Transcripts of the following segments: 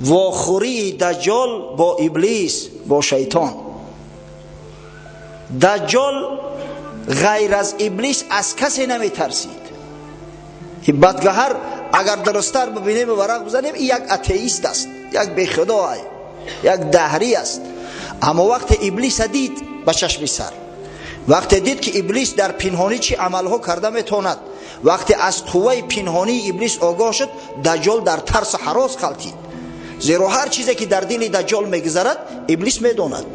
Вохӯрии Даҷҷол бо Иблис, бо Шайтон. Даҷҷол ғайр аз Иблис аз касе наметарсид. Бадгаҳар, агар дурусттар бибинем ва варақ бизанем, ин як атеист аст, як бехудо, як даҳрӣ аст. Аммо вақте Иблиса дид ба чашми сар, вақте дид, ки Иблис дар пинҳонӣ чӣ амалҳо карда метавонад, вақте аз қувваи пинҳонии Иблис огоҳ шуд, Даҷҷол дар тарсу ҳарос ғалтид, зеро ҳар чизе, ки дар дили Даҷҷол мегузарад, Иблис медонад.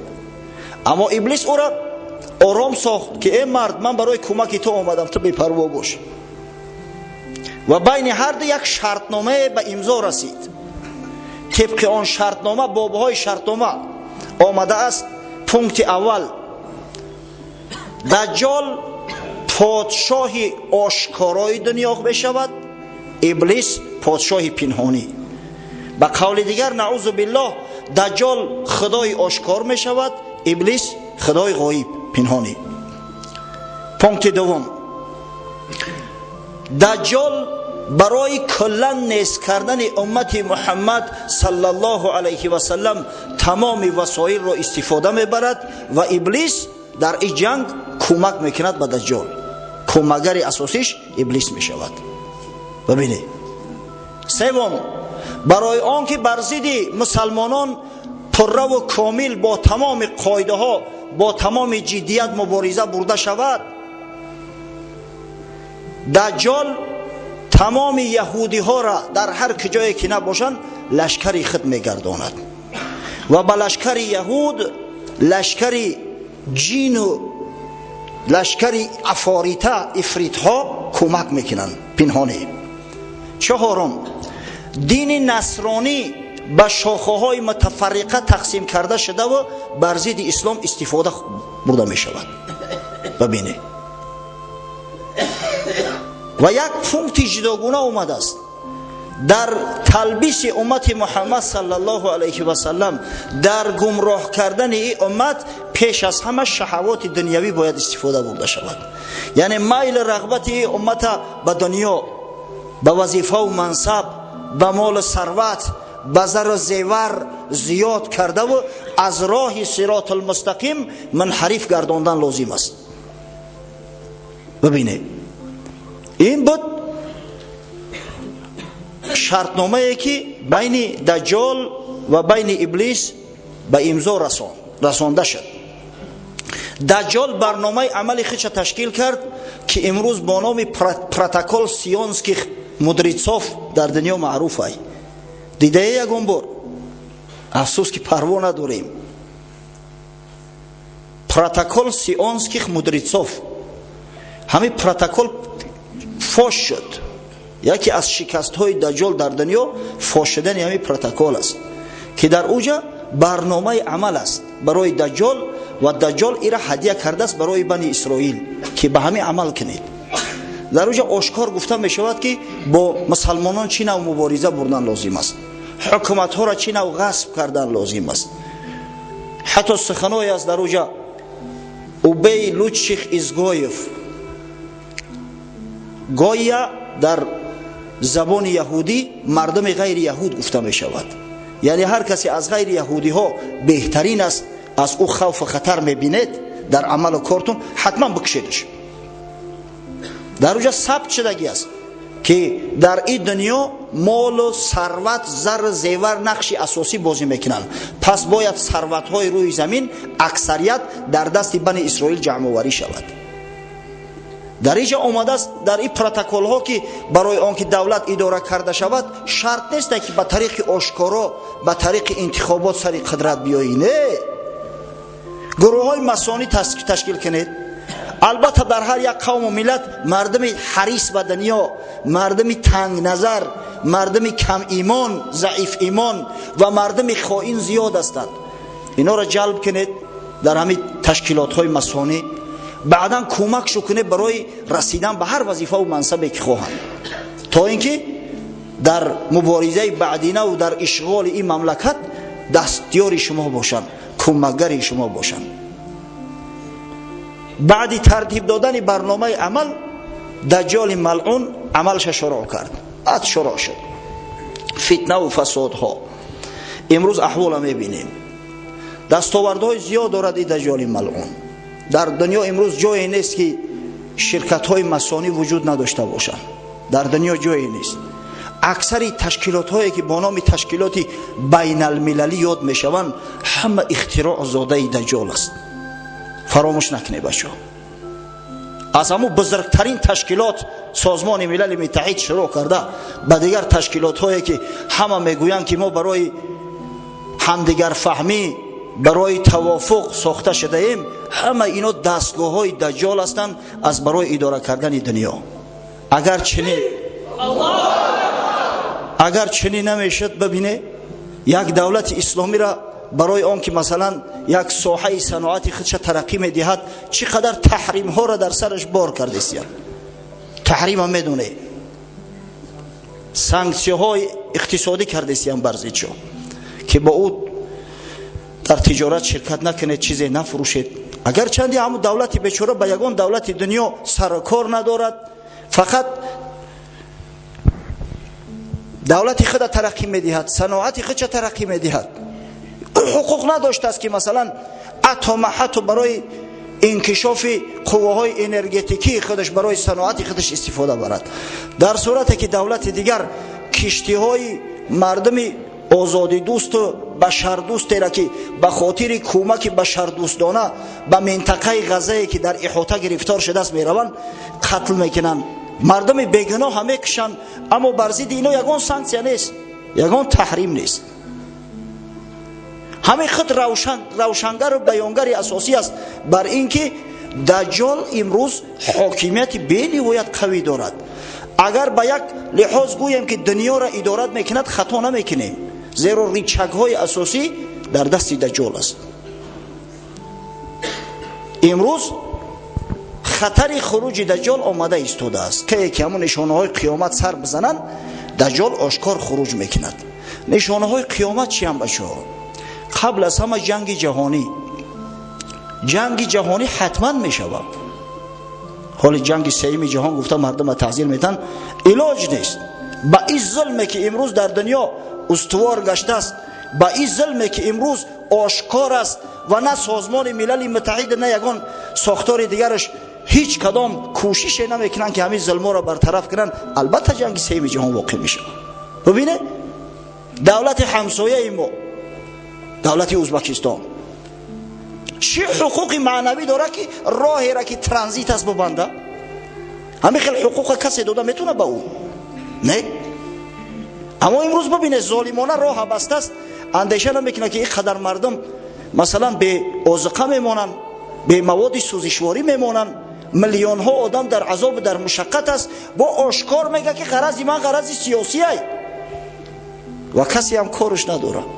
Аммо Иблис ӯро ором сохт, ки э мард, ман барои кӯмаки ту омадам, ту бепарво бош. Ва байни ҳар ду як шартномае ба имзо расид. Тибқи он шартнома, бобҳои шартнома омадааст: пункти аввал, Даҷҷол подшоҳи ошкорои дунё мешавад, Иблис подшоҳи пинҳонӣ. Ба қавли дигар, наъузу биллоҳ, Даҷҷол худои ошкор мешавад, Иблис худои ғоиб, пинҳонӣ. Пункти дуввум, Даҷҷол барои куллан нест кардани уммати Муҳаммад саллаллоҳу алайҳи васалам тамоми васоилро истифода мебарад ва Иблис дар ин ҷанг кӯмак мекунад ба Даҷҷол, кӯмакгари асосиш Иблис мешавад. Бибинед. Севум, барои он ки бар зидди мусалмонон пурраву комил, бо тамоми қоидаҳо, бо тамоми ҷиддият мубориза бурда шавад, Даҷҷол тамоми яҳудиҳоро дар ҳар куҷое ки набошанд, лашкари худ мегардонад ва ба лашкари яҳуд лашкари ҷину лашкари афорита, ифритҳо кӯмак мекунанд пинҳонӣ. Чаҳорум, дини насронӣ ба шохаҳои мутафарриқа тақсим карда шудаву бар зидди ислом истифода бурда мешавад. Бибинед. Ва як пункти ҷудогуна омадааст: дар талбиси уммати Муҳаммад саллаллоҳу алайҳи васалам, дар гумроҳ кардани ин уммат пеш аз ҳама шаҳавоти дунявӣ бояд истифода бурда шавад, яъне майлу рағбати ин уммата ба дунё, ба вазифаву мансаб, ба молу сарват, ба зару зевар зиёд кардаву аз роҳи сиротулмустақим мунҳариф гардондан лозим аст. Бибинед, ин буд шартномае, ки байни Даҷҷол ва байни Иблис ба имзо расонда шуд. Даҷҷол барномаи амали худша ташкил кард, ки имрӯз бо номи протокол сионских мудрецов дар дунё маъруф ай. Дидае ягон бор? Афсӯс, ки парво надорем. Протокол сионских мудрецов, ҳамин протокол фош шуд. Яке аз шикастҳои Даҷҷол дар дунё фош шудани ҳамин протокол аст, ки дар уҷа барномаи амал аст барои Даҷҷол ва Даҷҷол ира ҳадя кардааст барои Бани Исроил, ки ба ҳамин амал кунед. Дар уҷа ошкор гуфта мешавад, ки бо мусалмонон чӣ нав мубориза бурдан лозим аст, ҳукуматҳоро чӣ нав ғасб кардан лозим аст. Ҳатто суханое аст дар уҷа: «Убей лучших изгоев». Гоя дар забони яҳудӣ мардуми ғайри яҳуд гуфта мешавад, яъне ҳар касе аз ғайри яҳудиҳо беҳтарин аст, аз ӯ хавфу хатар мебинед дар амалу кортун, ҳатман бикушедаш. Дар уҷа сабт шудагӣ аст, ки дар ин дунё молу сарват, зару зевар нақши асосӣ бозӣ мекунанд, пас бояд сарватҳои рӯи замин аксарият дар дасти Бани Исроил ҷамъоварӣ шавад. Дар инҷа омадааст, дар ин протоколҳо, ки барои он ки давлат идора карда шавад, шарт нест, ки ба тариқи ошкоро, ба тариқи интихобот сари қудрат биёӣ. Не, гурӯҳҳои масонӣ ташкил кунед. Албатта, дар ҳар як қавму миллат мардуми ҳарис ба дунё, мардуми тангназар, мардуми камимон, заиф имон ва мардуми хоин зиёд ҳастанд. Инҳоро ҷалб кунед дар ҳамин ташкилотҳои масонӣ, баъдан кӯмакшу кунед барои расидан ба ҳар вазифаву мансабе, ки хоҳанд, то ин ки дар муборизаи баъдинаву дар ишғоли ин мамлакат дастёри шумо бошанд, кӯмакгари шумо бошанд. Баъди тартиб додани барномаи амал, Даҷҷоли малъун амалша шурӯъ кард. Баъд шурӯъ шуд фитнаву фасодҳо. Имрӯз аҳвола мебинем. Дастовардҳои зиёд дорад ин даҷҷоли малъун. Дар дунё имрӯз ҷое нест, ки ширкатҳои масонӣ вуҷуд надошта бошанд. Дар дунё ҷое нест. Аксари ташкилотҳое, ки бо номи ташкилоти байналмилалӣ ёд мешаванд, ҳама ихтироъ зодаи даҷҷол аст. Фаромӯш накунед, бачаҳо. Аз ҳамун бузургтарин ташкилот Созмони Милали Муттаҳид шурӯъ карда ба дигар ташкилотҳое, ки ҳама мегӯянд, ки мо барои ҳамдигарфаҳмӣ, барои тавофуқ сохта шудаем, ҳама ино дастгоҳҳои даҷҷол ҳастанд аз барои идора кардани дунё. Агар чунин намешуд, бибине, як давлати исломиро барои он ки масалан як соҳаи саноати худша тараққӣ медиҳад, чӣ қадар таҳримҳоро дар сараш бор кардистиянд. Таҳрима медоне, санксияҳои иқтисодӣ кардистиянд бар зидшо, ки бо ӯ дар тиҷорат ширкат накунед, чизе нафурӯшед. Агарчанди ҳамун давлати бечора ба ягон давлати дунё сарукор надорад, фақат давлати худа тараққӣ медиҳад, саноати худша тараққӣ медиҳад. Ӯ ҳуқуқ надоштааст, ки масалан атома ҳатто барои инкишофи қувваҳои энергетикии худаш, барои саноати худаш истифода барад. Дар сурате ки давлати дигар киштиҳои мардуми озодидӯсту башардӯстеро, ки ба хотири кӯмаки башардӯстона ба минтақаи Ғаззае, ки дар иҳота гирифтор шудааст, мераванд, қатл мекунанд, мардуми бегуноҳа мекушанд, аммо бар зидди ино ягон санксия нест, ягон таҳрим нест. Ҳамин худ равшангару баёнгари асосӣ аст бар ин ки даҷҷол имрӯз ҳокимияти бениҳоят қавӣ дорад. Агар ба як лиҳоз гӯем, ки дунёро идорат мекунад, хато намекунем, зеро рычагҳои асосӣ дар дасти даҷҷол аст. Имрӯз хатари хуруҷи даҷҷол омада истодааст. Кае ки ҳамун нишонаҳои қиёмат сар бизананд, даҷҷол ошкор хуруҷ мекунад. Нишонаҳои қиёмат чиям, бачаҳо? Қабл аз ҳама ҷанги ҷаҳонӣ. Ҷанги ҷаҳонӣ ҳатман мешавад. Ҳоли ҷанги сеюми ҷаҳон гуфта мардума таҳзир метаҳанд, илоҷ нест. Ба ин зулме, ки имрӯз дар дунё устувор гаштааст, ба ин зулме, ки имрӯз ошкор аст ва на Созмони Милали Муттаҳид, на ягон сохтори дигараш ҳеҷ кадом кӯшише намекунанд, ки ҳамин зулморо бартараф кунанд, албатта ҷанги сеюми ҷаҳон воқеъ мешавад. Бибине, давлати ҳамсояи мо, давлати Ӯзбекистон, чӣ ҳуқуқи маънавӣ дорад, ки роҳеро, ки транзит аст, бубанда? Ҳамин хел ҳуқуқа касе дода метавонад ба ӯ? Не. Аммо имрӯз бибине, золимона роҳа бастааст, андеша намекунад, ки ин қадар мардум масалан беозуқа мемонанд, бемаводи сӯзишворӣ мемонанд, миллионҳо одам дар азобу дар мушаққат аст. Бо ошкор мега, ки ғарази ман ғарази сиёсиай, ва касе ҳам корш надорад.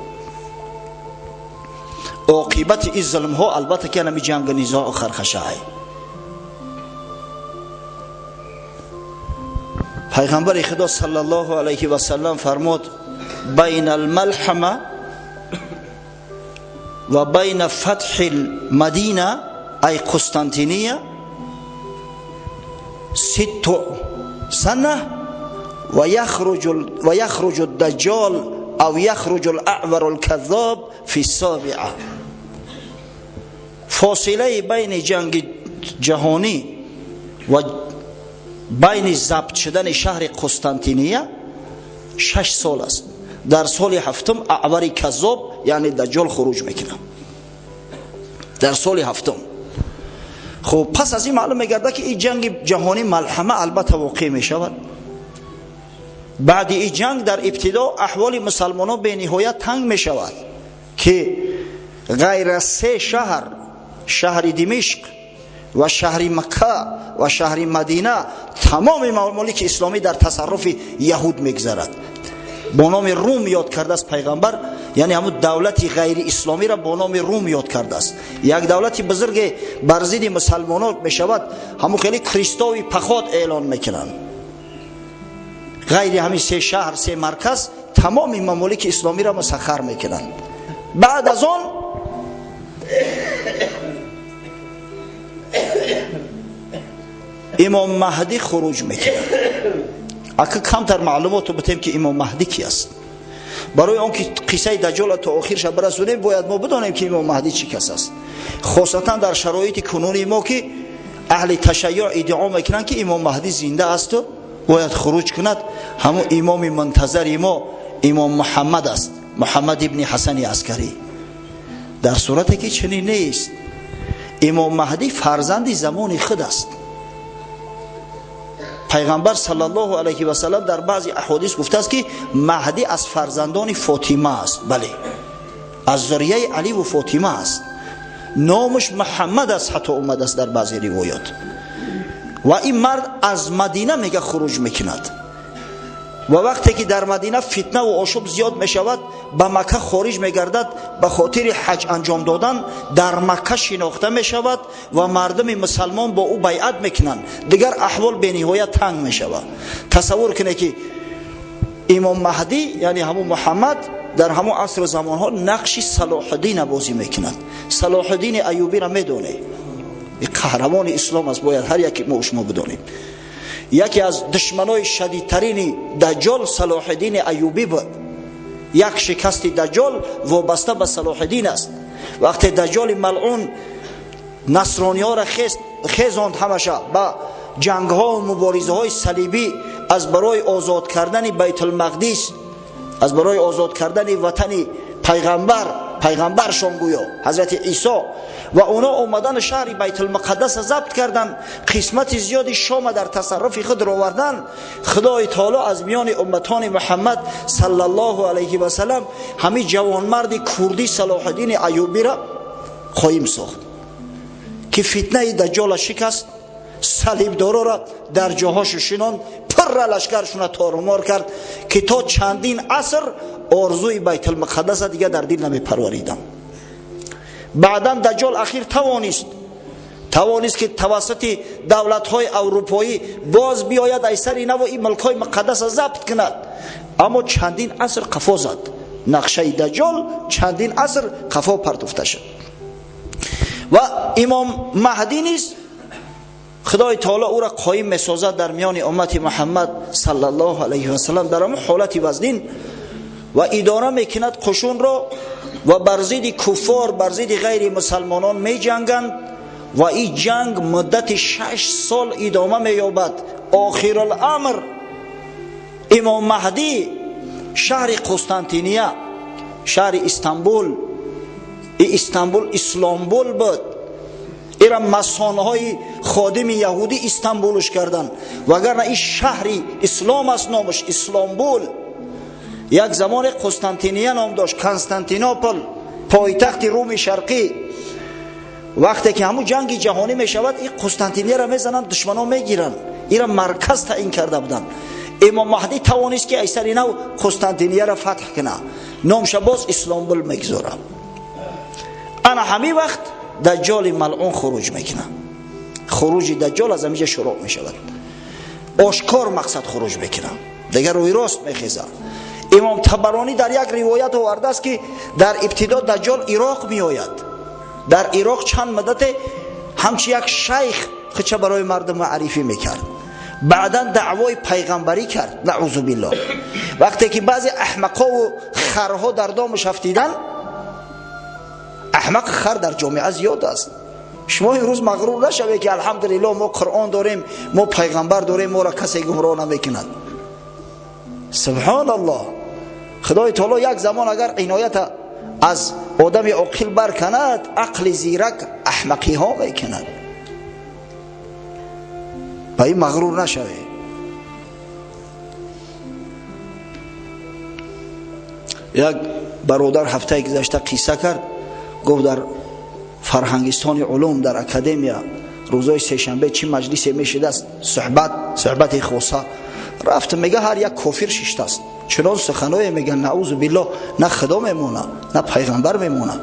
Оқибати ин зулмҳо албатта ки ҳами ҷангу низоъу хархашаай. Пайғамбари Худо саллаллоҳу алайҳи васаллам фармуд: байна алмалҳама ва байна фатҳи лмадина, ай Қустантиния, 6 сана ва яхруҷу даҷҷол ав яхруҷу лаъвару лказзоб фи собиа. Фосилаи байни ҷанги ҷаҳонӣ ва байни забт шудани шаҳри Қустантиния 6 сол аст. Дар соли ҳафтум Аъвари Каззоб, яъне Даҷҷол, хуруҷ мекунад. Дар соли ҳафтум. Хуб, пас аз ин маълум мегардад, ки ин ҷанги ҷаҳонӣ малҳама албатта воқеъ мешавад. Баъди ин ҷанг дар ибтидо аҳволи мусалмонон бениҳоят танг мешавад, ки ғайр аз се шаҳр, шаҳри Димишқ ва шаҳри Макка ва шаҳри Мадина, тамоми мамолики исломӣ дар тасарруфи яҳуд мегузарад. Бо номи Рум ёд кардааст пайғамбар, яъне ҳамун давлати ғайриисломиро бо номи Рум ёд кардааст. Як давлати бузурге бар зидди мусалмонон мешавад, ҳамун хеле крестовый поход эълон мекунанд. Ғайри ҳамин се шаҳр, се марказ, тамоми мамолики исломиро мусаххар мекунанд. Баъд аз он имом Маҳдӣ хуруҷ мекунад. Ака камтар маълумотро битем, ки имом Маҳдӣ ки аст. Барои он ки қиссаи Даҷҷолро то охирша барасонем, бояд мо бидонем, ки имом Маҳдӣ чӣ кас аст, хосатан дар шароити кунунии мо, ки аҳли ташайюъ иддао мекунанд, ки имом Маҳдӣ зинда асту бояд хуруҷ кунад. Ҳамун имоми мунтазари мо имом Муҳаммад аст, Муҳаммад ибни Ҳасани Аскарӣ. Дар сурате ки чунин нест. Имом Маҳдӣ фарзанди замони худ аст. Пайғамбар саллаллоҳу алайҳи васаллам дар баъзе аҳодис гуфтааст, ки Маҳдӣ аз фарзандони Фотима аст. Бале, аз зурияи Аливу Фотима аст. Номаш Муҳаммад аст, ҳатто омадааст дар баъзе ривоят. Ва ин мард аз Мадина, мега, хуруҷ мекунад ва вақте ки дар Мадина фитнаву ошӯб зиёд мешавад, ба Макка хориҷ мегардад ба хотири ҳаҷ анҷом додан. Дар Макка шинохта мешавад ва мардуми мусалмон бо ӯ байъат мекунанд. Дигар аҳвол бениҳоят танг мешавад. Тасаввур кунед, ки имом Маҳдӣ, яъне ҳамун Муҳаммад, дар ҳамон асру замонҳо нақши Салоҳиддина бозӣ мекунад. Салоҳиддини Аюбиро медонед, қаҳрамони ислом аст, бояд ҳар яке мо шумо бидонем. Яке аз душманои шадидтарини Даҷҷол Салоҳиддини Аюбӣ буд. Як шикасти Даҷҷол вобаста ба Салоҳиддин аст. Вақте Даҷҷоли малъун насрониҳоро хезонд ҳамаша ба ҷангҳову муборизаҳои салибӣ аз барои озод кардани Байтулмақдис, аз барои озод кардани ватани пайғамбар, пайғамбаршон гӯё ҳазрати Исо, ва онҳо омадан шаҳри Байтулмуқаддаса забт карданд, қисмати зиёди Шома дар тасарруфи худ ровардан, Худои таоло аз миёни умматони Муҳаммад саллаллоҳу алайҳи васалам ҳамин ҷавонмарди курдӣ Салоҳиддини Аюбиро қоим сохт, ки фитнаи Даҷҷола шикаст, салибдороро дар ҷоҳошу шинонд, пурра лашкаршуна торумор кард, ки то чандин аср орзуи Байтулмуқаддаса дига дар дил намепарвариданд. Баъдан Даҷҷол ахир тавонист, ки тавассути давлатҳои аврупоӣ боз биёяд, ай сари наву ин мулкҳои муқаддаса забт кунад, аммо чандин аср қафо зад. Нақшаи Даҷҷол чандин аср қафо партофта шуд. Ва имом Маҳдӣ низ Худои таоло ӯро қоим месозад дар миёни уммати Муҳаммад саллаллоҳу алайҳи васаллам дар ҳамон ҳолати вазнин ва идора мекунад қушунро ва бар зидди куффор, бар зидди ғайри мусалмонон меҷанганд ва ин ҷанг муддати 6 сол идома меёбад. Охируламр имом Маҳдӣ шаҳри Қустантиния, шаҳри Истанбул, Истанбул Исломбул буд, ира масонҳои ходими яҳудӣ Истанбулш карданд, вагарна ин шаҳри ислом аст, номаш Исломбул. Як замоне Қустантиния ном дошт, Константинопол, пойтахти Руми Шарқӣ. Вақте ки ҳамун ҷанги ҷаҳонӣ мешавад, ин Қустантинияро мезананд, душманон мегиранд, ира марказ таъин карда буданд. Имом Маҳдӣ тавонист, ки айсари нав Қустантинияро фатҳ кунад, номша боз Исломбул мегузорад. Ана ҳамин вақт Даҷҷоли малъун хуруҷ мекунад. Хуруҷи Даҷҷол аз ҳамиҷа шурӯъ мешавад. Ошкор мақсад хуруҷ мекунад, дигар рӯи рост мехезад. Имом Табаронӣ дар як ривоят овардааст, ки дар ибтидо Даҷҷол Ироқ меояд. Дар Ироқ чанд муддате ҳамчи як шайх худша барои мардум маърифӣ мекард, баъдан даъвои пайғамбарӣ кард, наъузу биллоҳ. Вақте ки баъзе аҳмақову харҳо дар домаш афтиданд, аҳмақ, хар дар ҷомеа зиёд аст. Шумо имрӯз мағрур нашавед, ки алҳамдулиллоҳ, мо Қуръон дорем, мо пайғамбар дорем, моро касе гумроҳ намекунад. Субҳоналлоҳ, Худои таоло як замон агар иноята аз одами оқил барканад, ақли зирак аҳмақиҳо мекунад. Ба ин мағрур нашавед. Як бародар ҳафтаи гузашта қисса кард, гуфт, дар фарҳангистони улум, дар академия, рӯзои сешанбе чӣ маҷлисе мешидааст, суҳбат, суҳбати хоса. Рафт, мега, ҳар як кофир шиштааст, чунон суханое мега, наъузу биллоҳ, на Худо мемона, на пайғамбар мемона.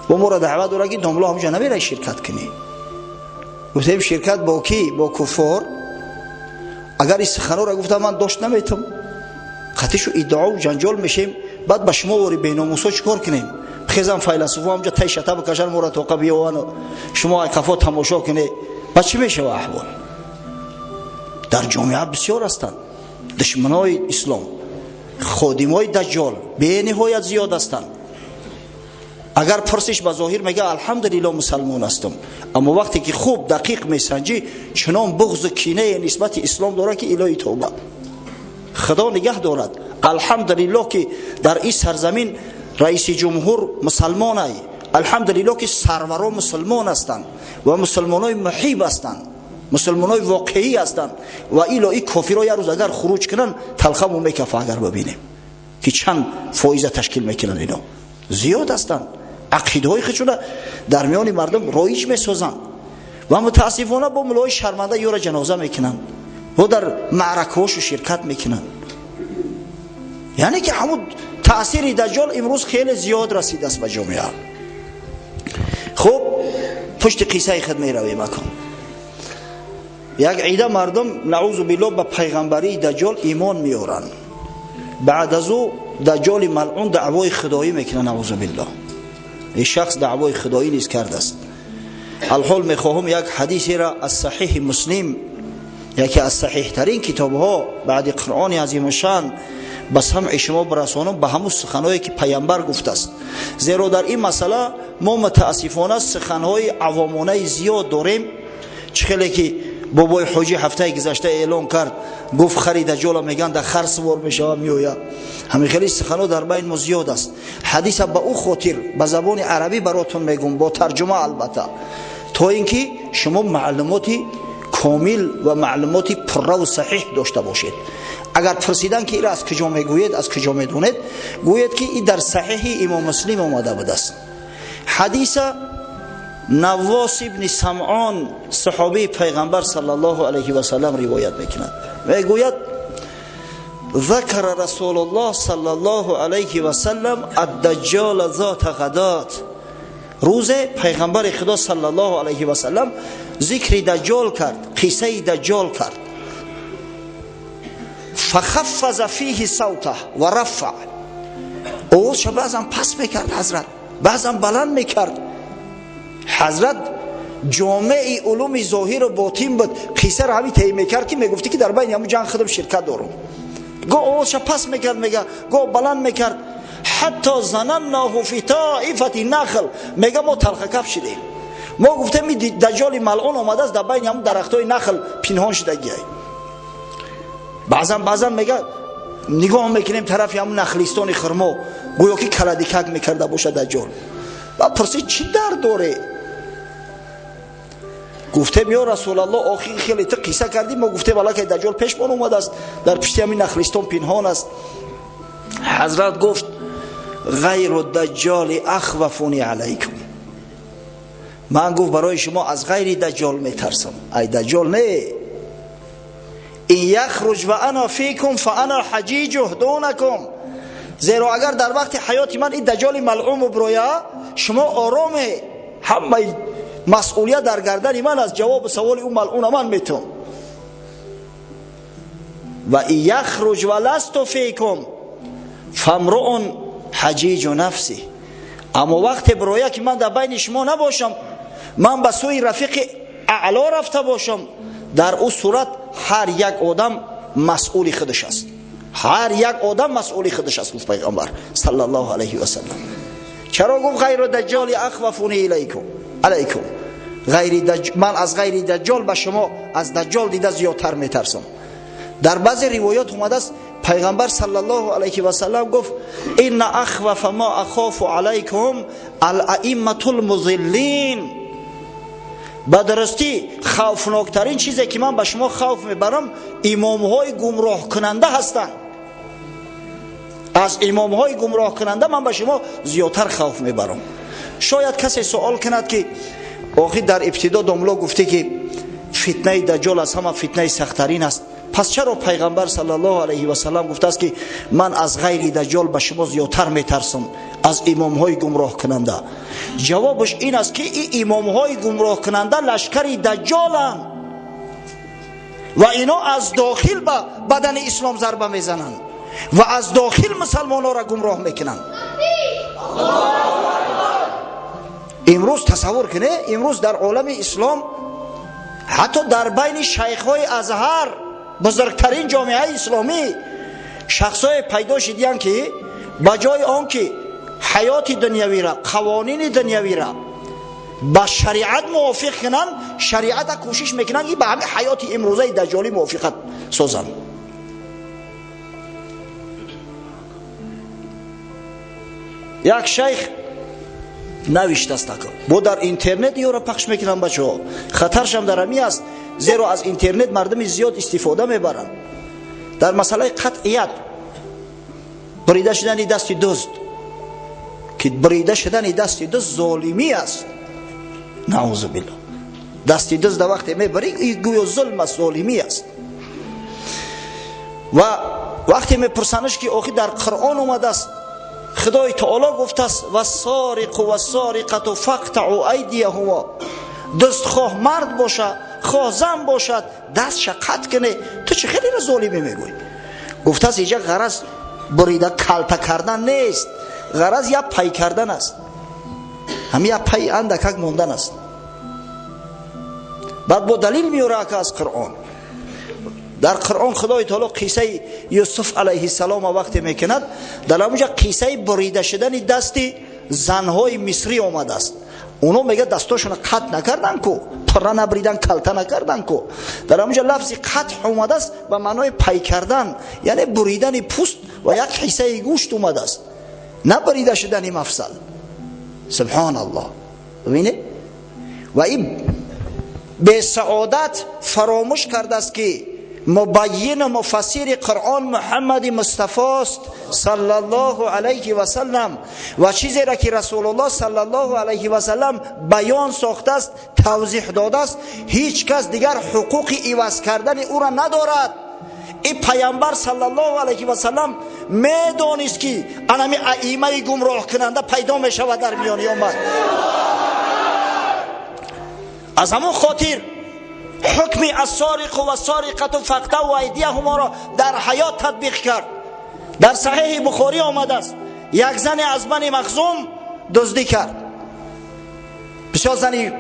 Бо моро даъват дора, ки домло, ҳамҷа намерай ширкат кунӣ. Гуфтем: ширкат бо кӣ? Бо куффор? Агар ин суханора гуфта, ман дошт наметам, қатишу иддаову ҷанҷол мешем. Баъд ба шумо вори беномусо чӣ кор кунем? Хезам, файласуфо ҳамҷа тай шата бикашан, моро тоқа биёвану шумо ай қафо тамошо кунед, ба чӣ мешава аҳвол? Дар ҷомеа бисёр ҳастанд душманои ислом. Ходимои Даҷҷол бениҳоят зиёд ҳастанд. Агар пурсиш, ба зоҳир мега: «Алҳамдулилло, мусалмон ҳастам», аммо вақте ки хуб дақиқ месанҷӣ, чунон буғзу кинае нисбати ислом дорад, ки илоҳи тавба, Худо нигаҳ дорад. Алҳамдулилло, ки дар ин сарзамин раиси ҷумҳур мусалмонай. Алҳамдулилло, ки сарваро мусулмон ҳастанд ва мусулмонои муҳиб ҳастанд, мусулмонои воқеӣ ҳастанд. Ва ило ин кофиро як рӯз агар хуруҷ кунанд, талхамон мекафа, агар бибинем, ки чанд фоиза ташкил мекунанд. Ино зиёд ҳастанд, ақидаҳои худшона дар миёни мардум роиҷ месозанд ва мутаассифона бо мулои шарманда ёра ҷаноза мекунанд, бо дар маъракаҳошу ширкат мекунанд. Яъне ки ҳамун таъсири Даҷҷол имрӯз хеле зиёд расидааст ба ҷомеа. Хуб, пушти қиссаи худ меравем. Акун як ида мардум, наузу билло, ба пайғамбарии Даҷҷол имон меоранд. Баъд аз ӯ Даҷҷоли малъун даъвои худоӣ мекунад. Наузу билло, ин шахс даъвои худоӣ низ кардааст. Алҳол мехоҳам як ҳадисеро аз Саҳиҳи Муслим, яке аз саҳиҳтарин китобҳо баъди Қуръони азимушшан, ба самъи шумо бирасонам, ба ҳамун суханҳое, ки пайғамбар гуфтааст, зеро дар ин масъала мо мутаассифона суханҳои авомонаи зиёд дорем. Чӣ хеле ки бобои ҳоҷӣ ҳафтаи гузашта эълон кард, гуфт: «Хари Даҷҷола меган, дар хар сувор мешава, меояд». Ҳамин хели суханҳо дар байни мо зиёд аст. Ҳадиса ба ӯ хотир ба забони арабӣ баротон мегӯм, бо тарҷума албатта, то ин ки шумо маълумоти комил ва маълумоти пурраву саҳиҳ дошта бошед. Агар пурсидан, ки ира аз куҷо мегӯед, аз куҷо медонед, гӯед, ки и дар Саҳиҳи Имом Муслим омада будааст. Ҳадиса Наввос ибни Самъон, саҳобии пайғамбар саллаллоҳу алайҳи васаллам, ривоят мекунад. Мегӯяд: ذكر رسول الله صلى الله عليه وسلم الدجال ذات غدات. Рӯзе пайғамбари Худо саллаллоҳу алайҳи васаллам зикри Даҷҷол кард, қиссаи Даҷҷол кард. فخفض فيه صوته ورفع. Овозша баъзан паст мекард ҳазрат, баъзан баланд мекард. Ҳазрат ҷомеи улуми зоҳиру ботин буд. Қиссаро ҳамин таъин мекард, ки мегуфтӣ, ки дар байни ҳамун ҷанг худам ширкат дорам. Гоҳ овозша паст мекард, мега, гоҳ баланд мекард. حتى ظنناه في طائفة النخل. Мега, мо талхакаф шидем, мо гуфтем, Даҷҷоли малъун омадааст, дар байни ҳамун дарахтҳои нахл пинҳон шудагиай. Баъзан, баъзан, мега, нигоҳ мекунем тарафи ҳамун нахлистони хурмо, гӯё ки каладикак мекарда бошад Даҷҷол. Ва пурсид: «Чӣ дард доре?» Гуфтем: «Ё Расулалло, охир хеле ту қисса кардӣ, мо гуфтем, аллакай Даҷҷол пешмон омадааст, дар пишти ҳамин нахлистон пинҳон аст». Ҳазрат гуфт: «غير الدجال أخوفني عليكم». Ман, гуфт, барои шумо аз ғайри Даҷҷол метарсам, ай Даҷҷол не. إن يخرج وأنا فيكم فأنا حجيجه دونكم. Зеро агар дар вақти ҳаёти ман ин Даҷҷоли малъун броя, шумо ороме, ҳамаи масъулият дар гардани ман аст, ҷавобу саволи ӯ малъуна ман метавон. وإن يخرج ولست فيكم فامرؤ حجيج نفسه. Аммо вақте броя, ки ман дар байни шумо набошам, ман ба сӯи рафиқи аъло рафта бошам, дар ӯ сурат ҳар як одам масъули худаш аст, ҳар як одам масъули худаш аст, гуфт пайғамбар саллаллоҳу алайҳи васаллам. Чаро гуфт: غير الدجال أخوفني إليكم عليكم؟ Ғайри ман аз ғайри Даҷҷол ба шумо аз Даҷҷол дида зиёдтар метарсам. Дар баъзе ривоят омадааст, пайғамбар саллаллоҳу алайҳи васаллам гуфт: إن أخوف ما أخاف عليكم الأئمة المضلين. Ба дурустӣ, хавфноктарин чизе, ки ман ба шумо хавф мебарам, имомҳои гумроҳкунанда ҳастанд. Аз имомҳои гумроҳкунанда ман ба шумо зиёдтар хавф мебарам. Шояд касе суол кунад, ки охир дар ибтидо домло гуфтӣ, ки фитнаи Даҷҷол аз ҳама фитнаи сахттарин аст, пас чаро пайғамбар саллаллоҳу алайҳи васаллам гуфтааст, ки ман аз ғайри Даҷҷол ба шумо зиёдтар метарсам аз имомҳои гумроҳкунанда? Ҷавобаш ин аст, ки ин имомҳои гумроҳкунанда лашкари Даҷҷоланд ва ино аз дохил ба бадани ислом зарба мезананд ва аз дохил мусалмонҳоро гумроҳ мекунанд. Имрӯз тасаввур куне, имрӯз дар олами ислом, ҳатто дар байни шайхҳои Азҳар, бузургтарин ҷомеаи исломӣ, Шахсое пайдо шидиянд, ки ба ҷои он ки ҳаёти дунявира, қавонини дунявира ба шариат мувофиқ кунанд, шариата кӯшиш мекунанд, ки ба ҳамин ҳаёти имрӯзаи даҷҷолӣ мувофиқат созанд. Як шайх навиштааст, ака, бо дар интернет ёро пахш мекунанд бачаҳо. Хатаршам дар ҳамин аст, зеро аз интернет мардуми зиёд истифода мебаранд. Дар масъалаи қатъият бурида шудани дасти дузд, ки бурида шудани дасти дузд золимӣ аст, наузу биллоҳ. Дасти дузда вақте мебарӣ, гӯё зулм аст, золимӣ аст. Ва вақте мепурсанаш, ки охи дар Қуръон омадааст, Худои Таоло гуфтааст: вассориқу вассориқату фақтаъу айдияҳумо, дузд хоҳ мард бошад, хоҳ зан бошад, дастша қатъ куне, ту чӣ хеле золимӣ мегӯӣ? Гуфтааст, инҷа ғараз бурида калта кардан нест, ғараз як пай кардан аст, ҳамин як пай андакак мондан аст. Баъд бо далил меёра, ака, аз Қуръон. Дар Қуръон Худои Таоло қиссаи Юсуф алайҳиссалома вақте мекунад, дар ҳамонҷа қиссаи бурида шудани дасти занҳои мисрӣ омадааст. Оно мегӯяд, дастошона қатъ накардан ку, пурра набридан, калта накардан ку. Дар ҳамонҷа лафзи қатъ омадааст ба маънои пай кардан, яъне буридани пӯст ва як ҳиссаи гӯшт омадааст, на бурида шудани мафсал. Субҳоналлоҳ, бибинед, ва ин бесаодат фаромӯш кардааст, ки мубайину муфассири Қуръон Муҳаммади Мустафост саллаллоҳу алайҳи васаллам, ва чизеро ки Расулуллоҳ саллаллоҳу алайҳи васаллам баён сохтааст, тавзеҳ додааст, ҳеҷ кас дигар ҳуқуқи иваз кардани ӯро надорад. Ин Пайғамбар саллаллоҳу алайҳи васаллам медонист, ки анами аимаи гумроҳкунанда пайдо мешавад дар миёни уммат. Аз ҳамон хотир ҳукми ассориқу вассориқату фақтау айдияҳуморо дар ҳаёт татбиқ кард. Дар Саҳеҳи Бухорӣ омадааст, як зане аз Бани Махзум дуздӣ кард. Бисёр зани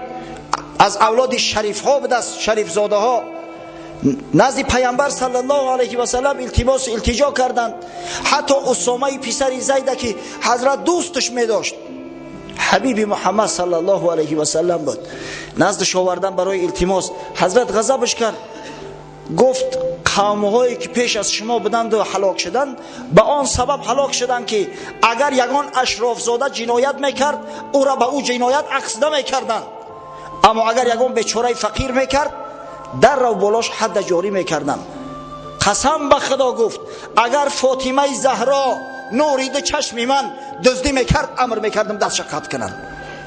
аз авлоди шарифҳо будааст, шарифзодаҳо. Назди Пайғамбар саллаллоҳу алайҳи васаллам илтимосу илтиҷо карданд. Ҳатто Усомаи писари Зайда, ки ҳазрат дӯсташ медошт, ҳабиби Муҳаммад саллаллоҳу алайҳи васаллам буд, наздаш овардан барои илтимос. Ҳазрат ғазабаш кард, гуфт: қавмҳое ки пеш аз шумо буданду ҳалок шуданд, ба он сабаб ҳалок шуданд, ки агар ягон ашрофзода ҷиноят мекард, ӯра ба ӯ ҷиноят акс намекарданд, аммо агар ягон бечораи фақир мекард, даррав болош ҳадда ҷорӣ мекарданд. Қасам ба Худо, гуфт, агар Фотимаи Заҳро, нури ду чашми ман, дуздӣ мекард, амр мекардам дастша қатъ кунанд,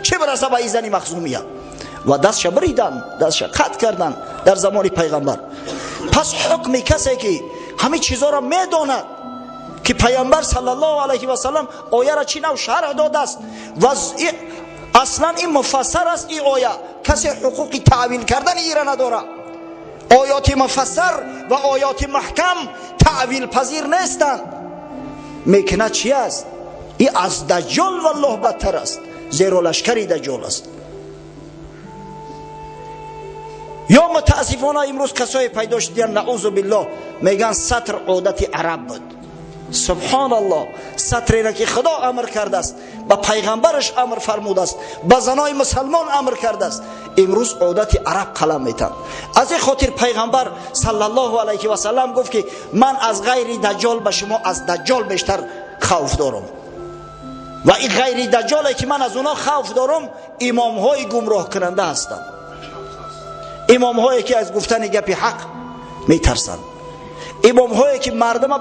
чӣ бираса ба ин зани махзумия. Ва дастша бириданд, дастша қатъ карданд дар замони Пайғамбар. Пас ҳукми касе ки ҳамин чизоро медонад, ки Пайғамбар саллаллоҳу алайҳи васаллам ояро чӣ нав шарҳ додааст ва аслан ин муфассар аст, ин оя касе ҳуқуқи таъвил кардани ира надорад. Оёти муфассар ва оёти маҳкам таъвилпазир нестанд. Мекунад чи аст? И аз Даҷҷол валлоҳ бадтар аст, зеро лашкари Даҷҷол аст. Ё мутаассифона имрӯз касое пайдо шудиян, наузу биллоҳ, мегӯянд сатр одати араб буд. Субҳоналлоҳ, сатреро ки Худо амр кардааст, ба пайғамбараш амр фармудааст, ба занои мусалмон амр кардааст, имрӯз одати араб қалам метанд. Аз ин хотир Пайғамбар саллаллоҳу алайҳи васаллам гуфт, ки ман аз ғайри Даҷҷол ба шумо аз Даҷҷол бештар хавф дорам, ва ин ғайри Даҷҷоле ки ман аз онҳо хавф дорам, имомҳои гумроҳкунанда ҳастанд, имомҳое ки аз гуфтани гапи ҳақ метарсанд, имомҳое ки мардума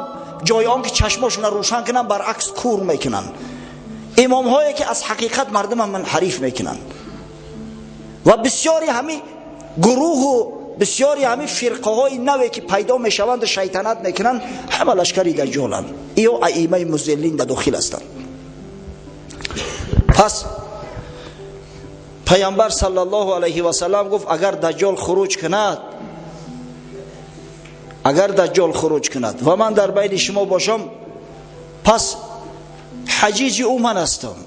ҷои он ки чашмошонро рӯшан кунанд, баръакс кур мекунанд, имомҳое ки аз ҳақиқат мардума манҳариф мекунанд. Ва бисёри ҳамин гурӯҳу бисёри ҳамин фирқаҳои наве ки пайдо мешаванду шайтанат мекунанд, ҳама лашкари Даҷҷоланд, ё аимаи музиллин да дохил ҳастанд. Пас Пайғамбар саллаллоҳу алайҳи васаллам гуфт: агар Даҷҷол хуруҷ кунад, агар Даҷҷол хуруҷ кунад ва ман дар байни шумо бошам, пас ҳаҷиҷи ӯ ман ҳастам,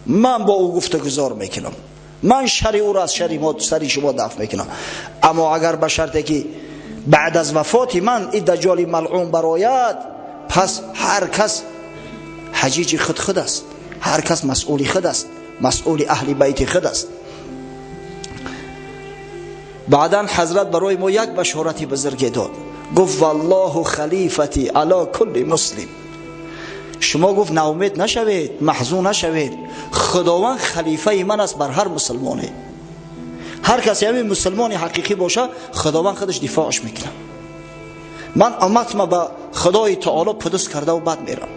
ман бо ӯ гуфтагузор мекунам, ман шари ӯро аз шари сари шумо дафт мекунам. Аммо агар ба шарте ки баъд аз вафоти ман ин Даҷҷоли малъун барояд. Пас ҳар кас ҳаҷиҷи худ худ аст, ҳар кас масъули худ аст, масъули аҳли байти худ аст. Баъдан ҳазрат барои мо як башорати бузурге дод. Гуфт валлоҳу халифати ала кулли муслим. Шумо гуфт ноумед нашавед, маҳзун нашавед, Худованд халифаи ман аст бар ҳар мусулмоне. Ҳар касе ҳамин мусулмони ҳақиқӣ боша, Худованд худаш дифоъаш мекунад. Ман умматма ба Худои таоло пудус кардаву бад мерам.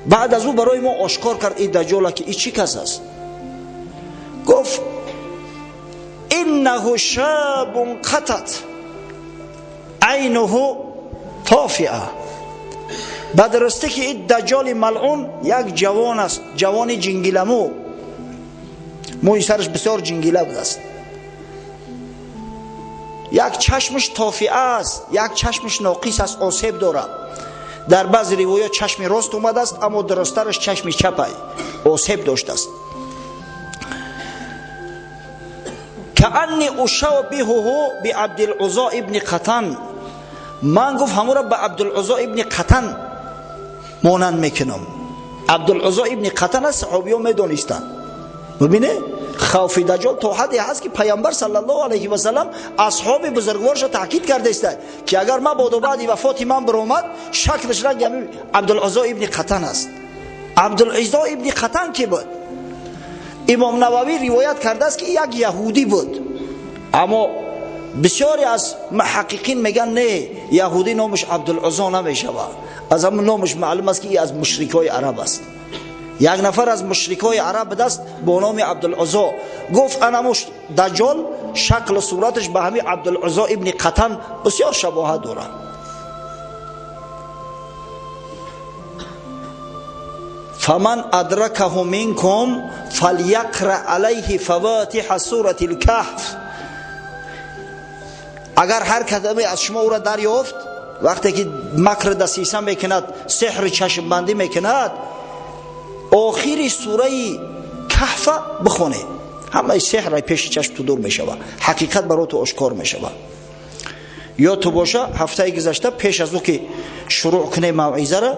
Баъд аз ӯ барои мо ошкор кард ин даҷҷола ки ин чӣ кас аст. Гуфт иннаҳу шабун қатат айнуҳу тофиа. Ба дурустӣ ки ин даҷҷоли малъун як ҷавон аст, ҷавони ҷингиламӯ, мӯи сараш бисёр ҷингила будааст, як чашмаш тофиа аст, як чашмаш ноқис аст, осеб дорад. Дар баъзе ривоят чашми рост омадааст, аммо дурусттараш чашми чапай осеб доштааст. Каанни ушабиҳуҳу биабдилузо ибни қатан. Ман гуфт ҳамуро ба Абдулузо ибни Қатан монанд мекунам. Абдулузо ибни Қатан аст, саҳобиҳо медонистанд. Бибине, хавфи даҷҷол то ҳадде ҳаст ки пайғамбар саллаллоҳу алайҳи васаллам асҳоби бузургворашро таъкид кардааст ки агар мабодо баъди вафоти ман биромад, шаклаш ранги ҳамин Абдулузо ибни Қатан аст. Абдулузо ибни Қатан ки буд? Имом Нававӣ ривоят кардааст ки як яҳудӣ буд, аммо бисёре аз муҳаққиқин мегӯянд не, яҳудӣ номаш Абдулузо намешавад. Аз ҳамон номаш маълум аст ки аз мушрикҳои араб аст. Як нафар аз мушрикҳои араб будаст бо номи Абдулузо. Гуфт анамуш даҷҷол шаклу сураташ ба ҳамин Абдулузо ибни Қатан бисёр шабоҳат дорад. Фаман адракаҳу минкум фалйақра алайҳи фаватиҳа сурати лкаҳф. Агар ҳар кадоме аз шумо ӯро дарёфт, вақте ки макр дасиса мекунад, сеҳри чашмбандӣ мекунад, охири сураи каҳфа бихонед, ҳамаи сеҳр пеши чашм ту дур мешавад, ҳақиқат барои ту ошкор мешавад. Ё ту боша, ҳафтаи гузашта пеш аз ӯ ки шурӯъ кунем мавъизара,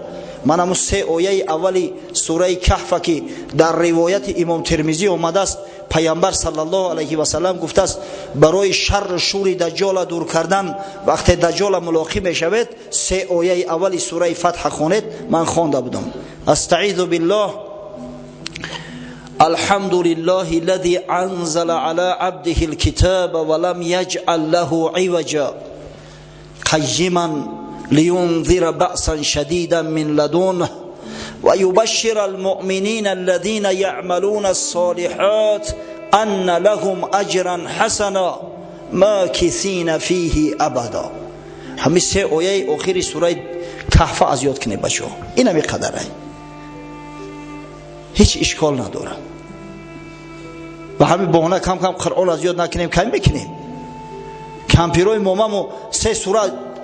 ман ҳамун се ояи аввали сураи каҳфа ки дар ривояти имом Термизӣ омадааст, пайғамбар саллаллоҳу алайҳи васаллам гуфтааст барои шарру шури даҷҷола дур кардан вақте даҷҷола мулоқӣ мешавед, се ояи аввали сураи фатҳа хонед. Ман хонда будам. Астаизу биллоҳ. الحمد لله الذي أنزل على عبده الكتاب ولم يجعل له عوجا قيما لينذر بأسا شديدا من لدنه ويبشر المؤمنين الذين يعملون الصالحات أن لهم أجرا حسنا ماكثين فيه أبدا. همین سه آیه آخری سوره کهف از یاد کنید بچه‌ها. این همی قدره، هیچ اشکال نداره. و همین بهانه کم کم قرآن از یاد نکنیم کم میکنیم. کمپیرای مامامو سه سوره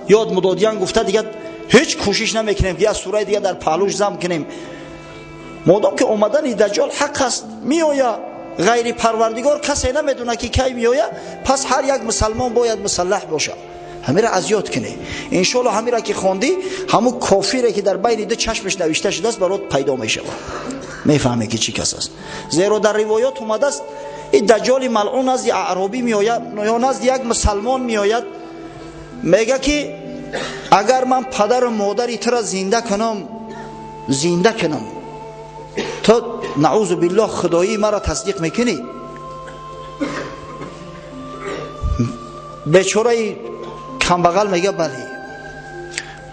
یاد مدادیان گفته دیگه هیچ کوشش نمیکنیم که یک سوره دیگه در پهلوش زم کنیم. مادام که اومدن دجال حق است میآید، غیر پروردگار کسی نمیدونه که کی میآید. پس هر یک مسلمان باید مسلح باشه، همین را از یاد کنی. انشالله همین را که خواندی، همون کافیره که در بین دو چشمش نوشته شده است برات پیدا میشود، میفهمی که چی کس است. زیرا در روایات اومده است این دجال ملعون از اعرابی میآید یا نزد یک مسلمان میآید، میگه که اگر من پدر و مادری تو را زنده کنم، زنده کنم، تو نعوذ بالله خدایی مرا تصدیق میکنی؟ بیچاره کمبغل میگه بله.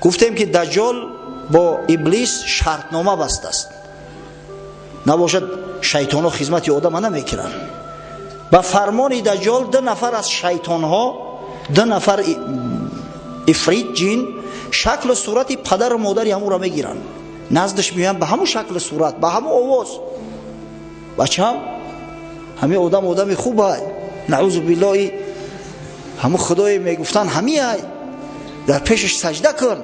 گفتیم که دجال با ابلیس شرطنامه بسته است، نباشد شیطان ها خدمت آدم نمیکنن. با فرمان دجال دو نفر از شیطان ها، دو نفر افریت جین، شکل و صورت پدر و مادری همون را میگیرن، نزدش میان به همون شکل و صورت، به همون آواز. بچم همه آدم آدم خوبه، نعوذ بالله، همون خدای میگفتن همی های، در پیشش سجده کن.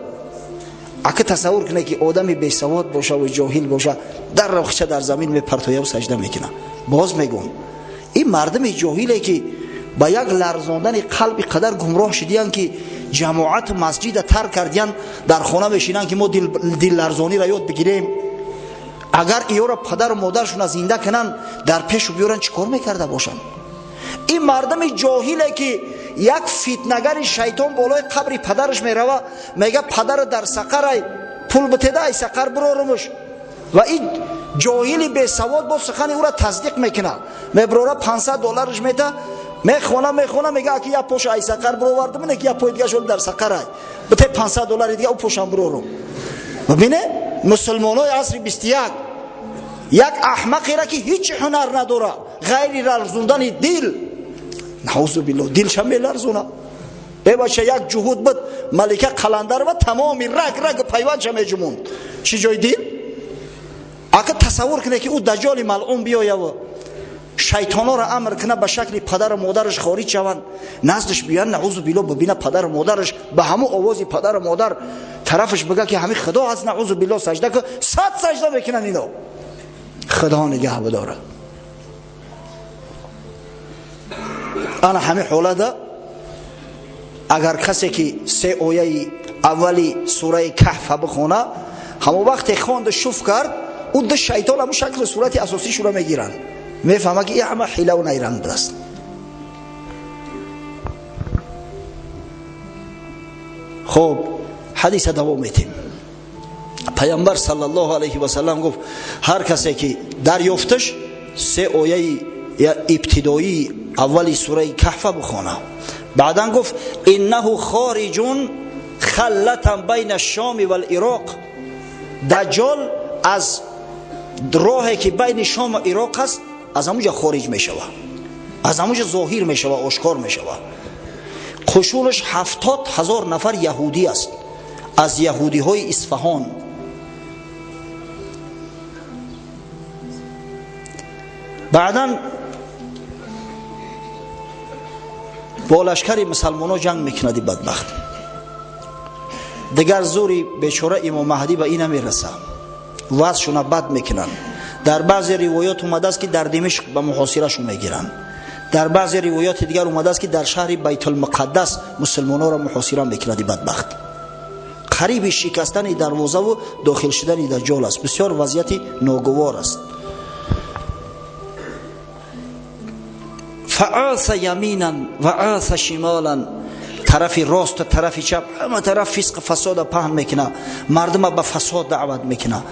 اگه تصور کنه که آدمی بی سواد باشه و جاهل باشه، در رخچه در زمین میپرتویه و سجده میکنه. باز میگم این مردم جاهله که Ба як ларзондани қалби қадар гумроҳ шудиянд, ки ҷамоату масҷида тарк кардиянд, дар хона мешинанд, ки мо дилларзониро ёд бигирем. Агар иёро падару модаршона зинда кунанд, дар пешу биёранд, чӣ кор мекарда бошанд? Ин мардами ҷоҳиле, ки як фитнагари шайтон болои қабри падараш мерава, мега падара дар сақарай, пул битеда, ай сақар бирорумуш. Ва ин ҷоҳили бесавод бо сухани ӯра тасдиқ мекунад, мебирора, 500 доллараш мета, мехона, мехона, мега аки як поша ай сақар бировардум, не ки як пои дига шол дар сақарай, бите 500 доллари дига, ӯ пошам бирорум. Бибине, мусулмонои асри 21 як аҳмақеро, ки ҳеҷ ҳунар надора ғайри ларзондани дил, наузу биллоҳ, дилша меларзона. Бебача, як ҷуҳуд буд, Малика Қаландарова, тамоми раг раг пайвандша меҷумонд, чӣ ҷои дил? Ака, тасаввур кунед, ки ӯ даҷоли малъун биёяву шайтонҳоро амр кунад, ба шакли падару модараш хориҷ шаванд, наздаш биёянд, наузу биллоҳ, бибина падару модараш, ба ҳамун овози падару модар тарафаш бига, ки ҳамин худо ҳаст, наузу биллоҳ, сажда ку, 100 сажда мекунанд ино. Худо нигаҳ бидорад. Ана ҳамин ҳолада агар касе ки се ояи аввали сураи Каҳфа бихона, ҳамон вақте хонду шуф кард, ӯ ду шайтон ҳамун шаклу сурати асосишуро мегиранд, мефаҳма, ки ин ҳама ҳилаву найранг будааст. Хуб, ҳадиса давом метем. Пайғамбар саллаллоҳу алайҳи васаллам гуфт: ҳар касе ки дарёфташ, се ояи ибтидоии аввали сураи Каҳфа бихона. Баъдан гуфт: иннаҳу хориҷун халлатан байна шоми вал-Ироқ. Даҷҷол аз роҳе, ки байни Шому Ироқ аст, аз ҳамуҷа хориҷ мешава, аз ҳамуҷа зоҳир мешава, ошкор мешава. Қушунаш 70 000 нафар яҳудӣ аст, аз яҳудиҳои Исфаҳон. Баъдан бо лашкари мусалмоно ҷанг мекунади бадбахт. Дигар зури бечора имом Маҳдӣ ба ин намераса, вазъшуна бад мекунанд. Дар баъзе ривоёт омадааст, ки дар Димишқ ба муҳосирашон мегиранд, дар баъзе ривоёти дигар омадааст, ки дар шаҳри Байтулмуқаддас мусулмонҳоро муҳосира мекунади бадбахт. Қариби шикастани дарвозаву дохил шудани даҷҷол аст. Бисёр вазъияти ногувор аст. Фааса яминан ва аса шимолан, тарафи росту тарафи чап, ҳама тараф фисқ фасода паҳн мекуна, мардума ба фасод даъват мекуна,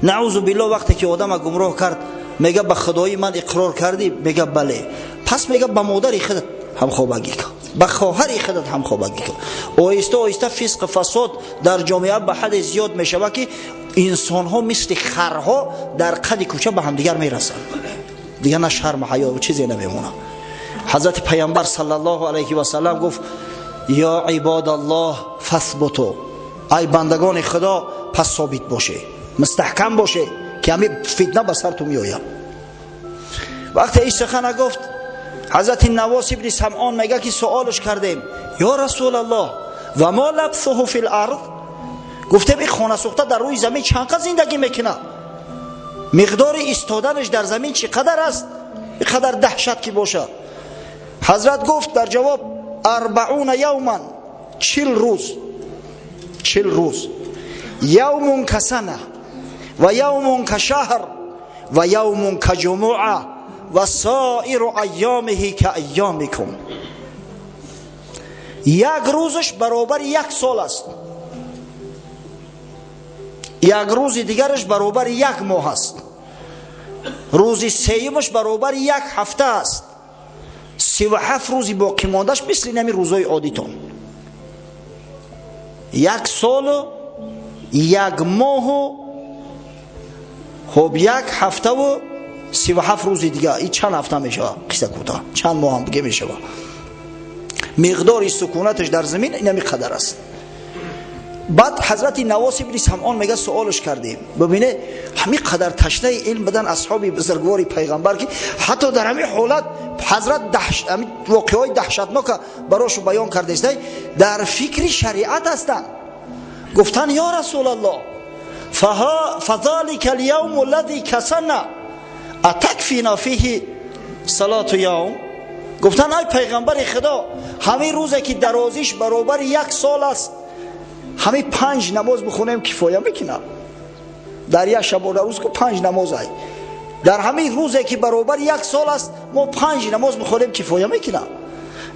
наузу билло. Вақте ки одама гумроҳ кард, мега: ба худои ман иқрор кардӣ? Мега: бале. Пас, мега, ба модари худат ҳамхобагӣ кун, ба хоҳари худат ҳамхобагӣ кун. Оҳиста оҳиста фисқ фасод дар ҷомеа ба ҳадде зиёд мешавад, ки инсонҳо мисли харҳо дар қади кӯча ба ҳамдигар мерасанд. Дигар на шарму ҳаё, чизе намемонад. Ҳазрати Пайғамбар саллаллоҳу алайҳи васаллам гуфт: ё ибодаллоҳ, фасбуту, ай бандагони Худо, пас собит боше, мустаҳкам боше, ки ҳамин фитна ба сарту меояд. Вақте ин сухана гуфт, ҳазрати Навос ибни Самъон мега, ки суолш кардем: ё Расулаллоҳ, ва мо лабсуҳу фил арз? Гуфтем: ин хонасӯхта дар рӯи замин чанд қад зиндагӣ мекунад? Миқдори истоданаш дар замин чӣ қадар аст, ин қадар даҳшат ки бошад? Ҳазрат гуфт дар ҷавоб: арбауна явман, 40 рӯз, 40 рӯз. Явмун касана ва явмун ка шаҳр ва явмун ка ҷумуа ва соиру айёмиҳи ка айёмикум. Як рӯзаш баробари як сол аст, як рӯзи дигараш баробари як моҳ аст, рӯзи сеюмаш баробари як ҳафта аст, 37 рӯзи боқӣ мондаш мисли нами рӯзҳои одитон. Як солу як моҳу, хоб, як ҳафтаву 37 рӯзи дига, и чанд ҳафта мешавад? Қисса кӯтоҳ, чанд моҳам диге мешавад. Миқдори сукунаташ дар замин инами қадар аст. Баъд ҳазрати Навос ибни Самъон мега, суолш кардем. Бибине, ҳамин қадар ташнаи илм будан асҳоби бузургвори пайғамбар, ки ҳатто дар ҳамин ҳолат ҳазрат воқеаҳои даҳшатнока барошу баён кардестай, дар фикри шариат ҳастанд. Гуфтанд: ё Расулаллоҳ, фазалика алявму аллази касана атакфина фиҳи салату явм? Гуфтан ай пайғамбари Худо, ҳамин рӯзе ки дарозиш баробари як сол аст, ҳамин 5 намоз бихонем кифоя мекунад? Дар як шабона рӯз ку 5 намоз ай, дар ҳамин рӯзе ки баробари як сол аст мо 5 намоз бихонем кифоя мекунад?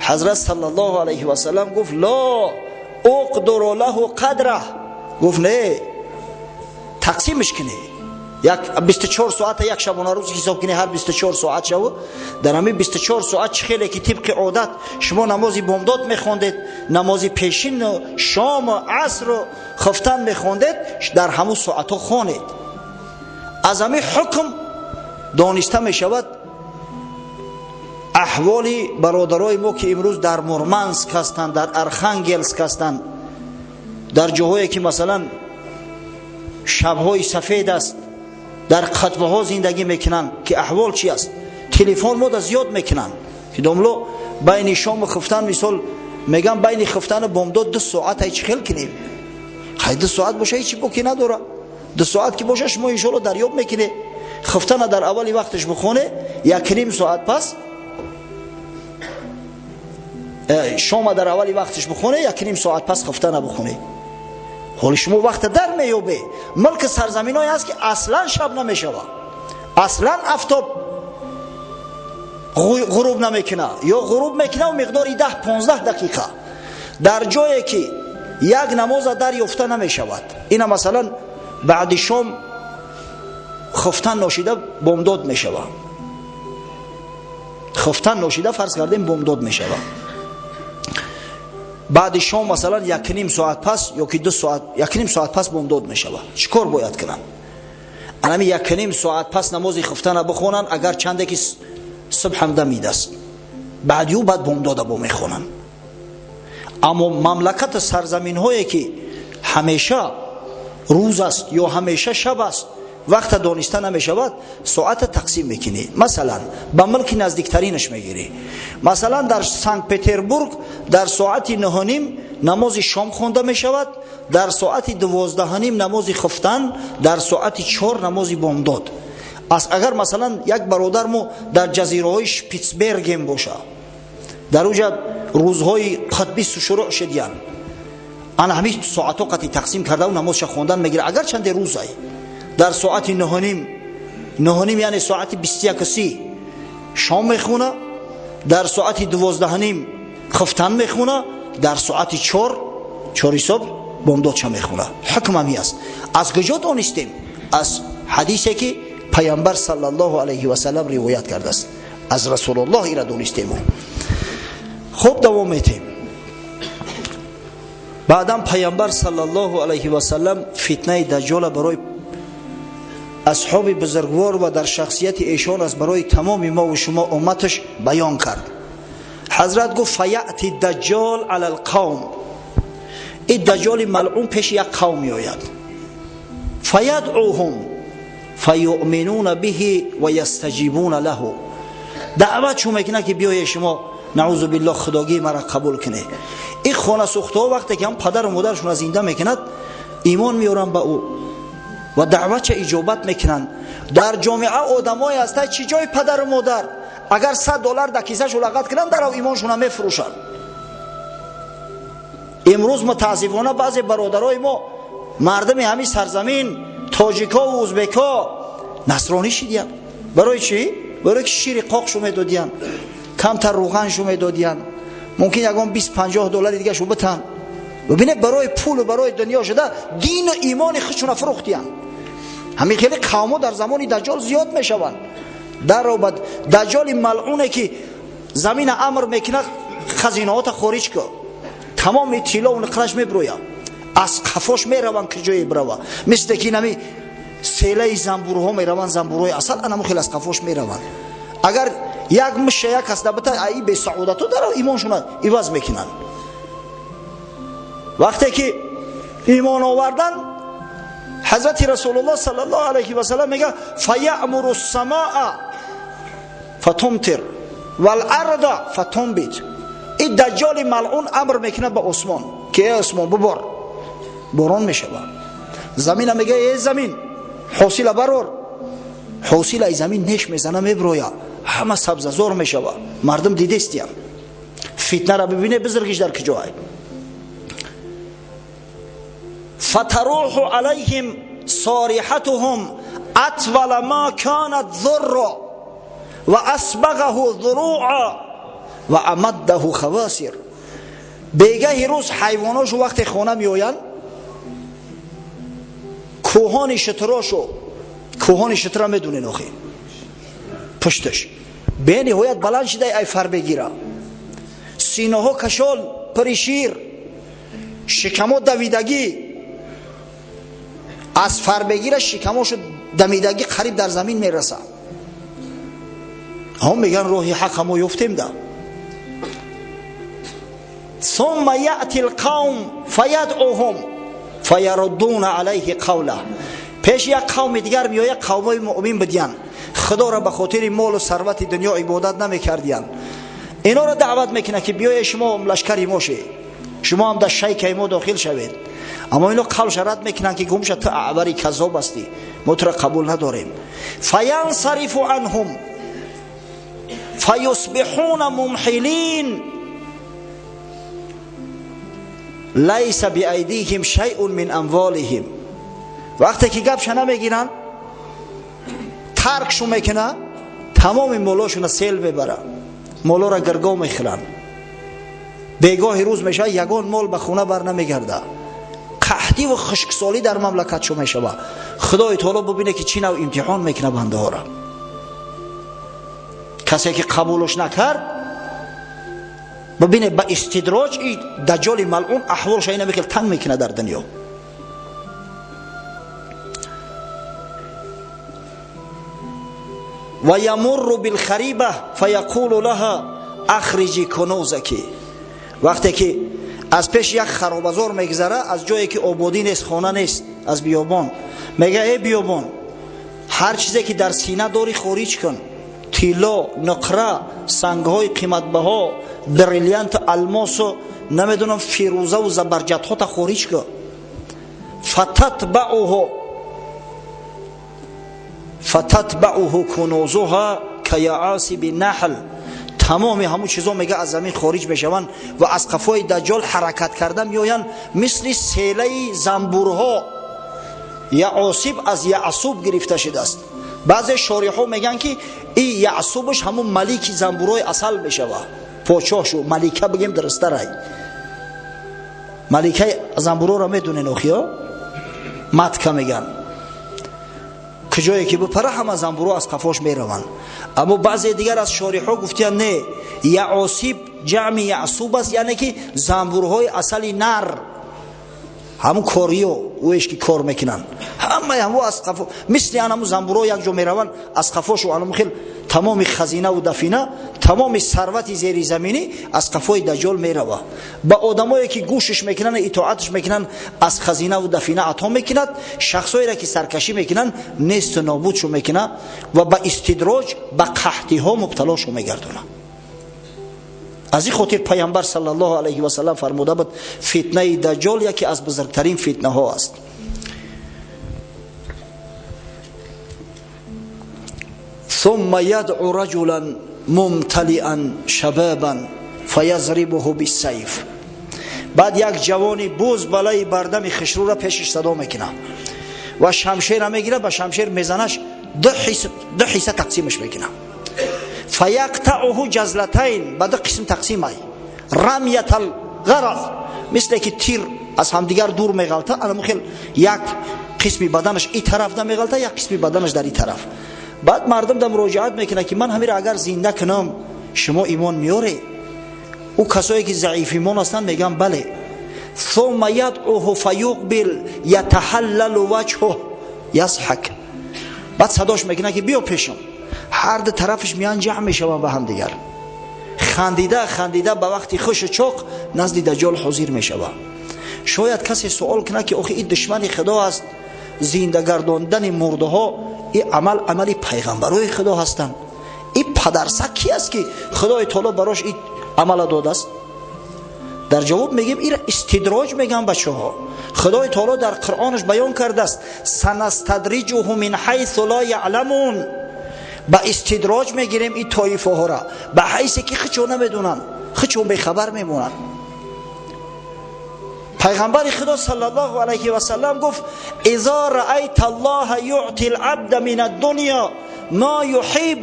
Ҳазрат саллаллоҳу алайҳи васаллам гуфт ло уқдуру лаҳу қадра. Гуфт не, тақсимш кунед, як 24 соата як шабона рӯз ҳисоб кунед, ҳар 24 соат шаву дар ҳамин 24 соат чӣ хеле ки тибқи одат шумо намози бомдод мехондед, намози пешину шому асру хуфтан мехондед, дар ҳамун соатҳо хонед. Аз ҳамин ҳукм дониста мешавад аҳволи бародарои мо ки имрӯз дар Мурманск ҳастанд, дар Архангелск ҳастанд, дар ҷоҳое ки масалан шабҳои сафед аст, дар қутбҳо зиндагӣ мекунанд, ки аҳвол чи аст. Телефон мода зиёд мекунанд ки домло байни шому хуфтан, мисол мегам байни хуфтану бомдод 2 соат ай чӣ хел кунем? Хай 2 соат боша ҳеҷ боки надора, 2 соат ки боша шумо иншоалло дарёб мекунед. Хуфтана дар аввали вақташ бихоне, 1.5 соат пас, шома дар аввали вақташ бихоне, 1.5 соат пас хуфтана бихоне. Ҳоли шумо вақта дар меёбе. Мулки сарзаминҳое аст ки аслан шаб намешава, аслан афтоб ғуруб намекуна ё ғуруб мекуна миқдори 10-15 дақиқа, дар ҷое ки як намоза дар ёфта намешавад. Ина масалан баъди шом хуфтан ношида бомдод мешава, хуфтан ношида фарз кардем бомдод мешава. Баъди шом масалан 1.5 соат пас ё ки 2 соат, 1.5 соат пас бомдод мешава. Чӣ кор бояд кунанд? Анами 1.5 соат пас намози хуфтана бихонанд, агар чанде ки субҳ ҳам дамидаст, баъди ӯ баъд бомдода бо мехонанд. Аммо мамлакату сарзаминҳое ки ҳамеша рӯз аст ё ҳамеша шаб аст, вақта дониста намешавад, соата тақсим мекунӣ. Масалан ба мулки наздиктаринаш мегирӣ. Масалан дар Санкт-Петербург дар соати 9:30 намози шом хонда мешавад, дар соати 12:30 намози хуфтан, дар соати 4 намози бомдод. Агар масалан як бародар мо дар ҷазираҳои Шпитсберген боша, дар уҷа рӯзҳои қутби шурӯъ шудиян, ана ҳамин соатҳо қати тақсим кардаву намозша хондан мегирад, агар чанде рӯзай. Дар соати 9:30, 9:30 яъне соати 21:30 шом мехона, дар соати 12:30 хуфтан мехона, дар соати 4 субҳ бомдодша мехона. Ҳукм ҳамин аст. Аз куҷо донистем? Аз ҳадисе ки пайғамбар саллаллоҳу алайҳи васаллам ривоят кардааст, аз Расулуллоҳ ира донистем. Хуб, давом метем. Баъдан пайғамбар саллаллоҳу алайҳи васаллам фитнаи даҷҷола барои асҳоби бузургвор ва дар шахсияти эшон аст барои тамоми мо ва шумо умматаш баён кард. Ҳазрат гуфт фаяти даҷҷол ала алқавм, ин даҷҷоли малъун пеши як қавм меояд, фаядъуҳум фаюъминуна биҳи ва ястаҷибуна лаҳу, даъватшон мекунад ки биёе шумо наъузу биллоҳ худогии мара қабул кунед. Ин хонасӯхтаҳо вақте ки ҳам падару модарашонро зинда мекунад, имон меоранд ба ӯ ва даъватша иҷобат мекунанд. Дар ҷомеа одамое ҳастанд, чӣ ҷои падару модар, агар $100 дар кисашу лағат кунанд, дарав имоншона мефурӯшанд. Имрӯз мутаассифона баъзе бародарои мо, мардуми ҳамин сарзамин, тоҷико ва узбеко насронӣ шидиянд. Барои чӣ? Барои ки шири қоқшу медодиянд, камтар рӯғаншу медодиянд, мумкин ягон 20-50 доллари дигашу битан. Бибинед, барои пулу барои дунё шуда дину имони худшона фурӯхтиянд. Ҳамин хеле қавмҳо дар замони даҷҷол зиёд мешаванд. Даробад даҷҷоли малъуне ки замина амр мекунад, хазинаҳота хориҷ кун, тамоми тиллову нуқраш мебирояд, аз қафош мераванд ки ҷое бирава, мисле ки инами селаи замбурҳо мераванд, замбурҳои асал анамо хел аз қафош мераванд. Агар як миша як кас набита, аи бесаодату дарав имоншона иваз мекунанд. Вақте ки имон овардан, ҳазрати Расулуллоҳ саллаллоҳу алайҳи васаллам мегӯяд фаямуру ссамаа фатумтир валарда фатумбит. Ин даҷҷоли малъун амр мекунад ба осмон ки эй осмон бубор, борон мешавад. Замина мегӯяд эй замин ҳосила барор, ҳосилаи замин неш мезана мебирояд. Ҳама сабзазор мешава. Мардум дидестиям. Фитнара бибине, бузургиш дар куҷоай. Фатаруху алайҳим сорихатуҳум атвала ма канат зурра ва асбағаҳу зуруа ва амаддаҳу хавасир. Бегаҳи рӯз ҳайвоношу вақте хона меоянд, кӯҳони шутрошу, кӯҳони шутра медунен охи, пушташ бениҳоят баланд шидай, ай фар бегира, синаҳо кашол пури шир, шикамо давидагӣ, аз фарбегира шикамошу дамидагӣ қариб дар замин мераса. Ҳам меган роҳи ҳақ мо ёфтем да. ثم يأتي القوم فيدعوهم فيردون عليه قوله. Пеш як қавми дигар меояд, қавмои муъмин будиян, худоро ба хотири молу сарвати дунё ибодат намекардиян. Инора даъват мекунад ки биёе шумо лашкари мо шед, шумо ҳам дар шайкаи мо дохил шавед. Аммо ино қавлша рад мекунанд ки гумша, ту аъвари каззоб ҳастӣ, мо туро қабул надорем. Фаянсарифу анҳум фаюсбиҳуна мумҳилин лайса биайдиҳим шайъун мин амволиҳим. Вақте ки гапша намегиранд, таркшу мекуна, тамоми молошуна сел мебара, молора гирго мехӯранд. Бегоҳи рӯз мешавад, ягон мол ба хона бар намегарда. Қаҳтӣ ва хушксолӣ дар мамлакатшо мешавад. Худои таоло бубине ки чӣ нав имтиҳон мекуна бандаҳоро. Касе ки қабулш накард, бубине ба истидроҷ и даҷҷоли малъун аҳволша ина мехел танг мекуна дар дунё. Ва ямурру билхариба фаяқулу лаҳа ахриҷи кунузаки. Вақте ки аз пеш як харобазор мегзара, аз ҷое ки ободӣ нест, хона нест, аз биёбон, мега: э биёбон, ҳар чизе ки дар сина дорӣ хориҷ кун, тилло, нуқра, сангҳои қиматбаҳо, бриллианту алмосу намедонам фирӯзаву забарҷадҳота хориҷ кун. Фататбаъуҳу кунузуҳа каяасиби наҳл. Тамоми ҳамун чизо мега аз замин хориҷ мешаванд ва аз қафои даҷҷол ҳаракат карда меоянд мисли селаи замбурҳо. Яосиб аз яъсуб гирифта шудааст. Баъзе шориҳо мегӯянд ки и яъсубаш ҳамун малики замбурҳои асал мешавад, подшоҳшу малика бигем дурусттарай. Маликаи замбурҳоро медонен охиё, матка мегӯянд. Куҷое ки бипара, ҳама замбурҳо аз қафош мераванд. Аммо баъзе дигар аз шориҳо гуфтиянд не, яосиб ҷамъи яъсуб аст, яъне ки замбурҳои асали нар, ҳамун кориё ӯеш ки кор мекунанд, ҳамаи ҳамо аз қафо мисли ан ҳамун замбурҳо якҷо мераванд аз қафошу анаму хел тамоми хазинаву дафина, тамоми сарвати зеризаминӣ аз қафои даҷҷол мерава. Ба одамое ки гӯшиш мекунанд, итоатш мекунанд, аз хазинаву дафина ато мекунад. Шахсоеро ки саркашӣ мекунанд, несту нобудшу мекунад ва ба истидроҷ, ба қаҳтиҳо мубталошу мегардонад. Аз ин хотир Пайғамбар саллаллоҳу алайҳи васаллам фармуда буд: фитнаи даҷҷол яке аз бузургтарин фитнаҳо аст. ثم يدعو رجلا ممتلئا شبابا فيضربه بالسيف. Баъд як ҷавони буз балаи бардами хишрӯра пешиш садо мекунад ва шамшера мегирад, ба шамшер мезанаш, ду ҳисса тақсимаш мекунад. Фаяқтаъуҳу ҷазлатайн, ба ду қисм тақсим ай, рамятал ғараз, мисле ки тир аз ҳамдигар дур меғалта, анаму хел як қисми баданаш и тараф намеғалта, як қисми баданаш дар и тараф. Баъд мардум да муроҷиат мекунад ки ман ҳамира агар зинда кунам, шумо имон меёре? Ӯ касое ки заиф имон ҳастанд мегӯянд бале. ثم يدعوه فيقبل يتحلل وجهه يضحك. Баъд садош мекунад ки биё пешам. Ҳар ду тарафаш меян, ҷамъ мешаванд ба ҳамдигар, хандида хандида ба вақти хушу чоқ назди даҷҷол ҳозир мешавад. Шояд касе суол кунад ки охи ин душмани худо аст, зинда гардондани мурдаҳо ин амал амали пайғамбарои худо ҳастанд, ин падарсак ки аст ки худои таоло барош ин амала додааст? Дар ҷавоб мегӯем, ира истидроҷ мегӯям бачаҳо. Худои таоло дар Қуръонаш баён кардааст: санастадриҷуҳу мин ҳайсу ла яъламун. Ба истидроҷ мегирем ин тоифаҳоро, ба ҳайсе ки хичо намедонанд, хичо бехабар мемонанд. Пайғамбари Худо саллаллоҳу алайҳи васаллам гуфт: изо раайта аллоҳа юъти алабда мин аддунё ма юҳиб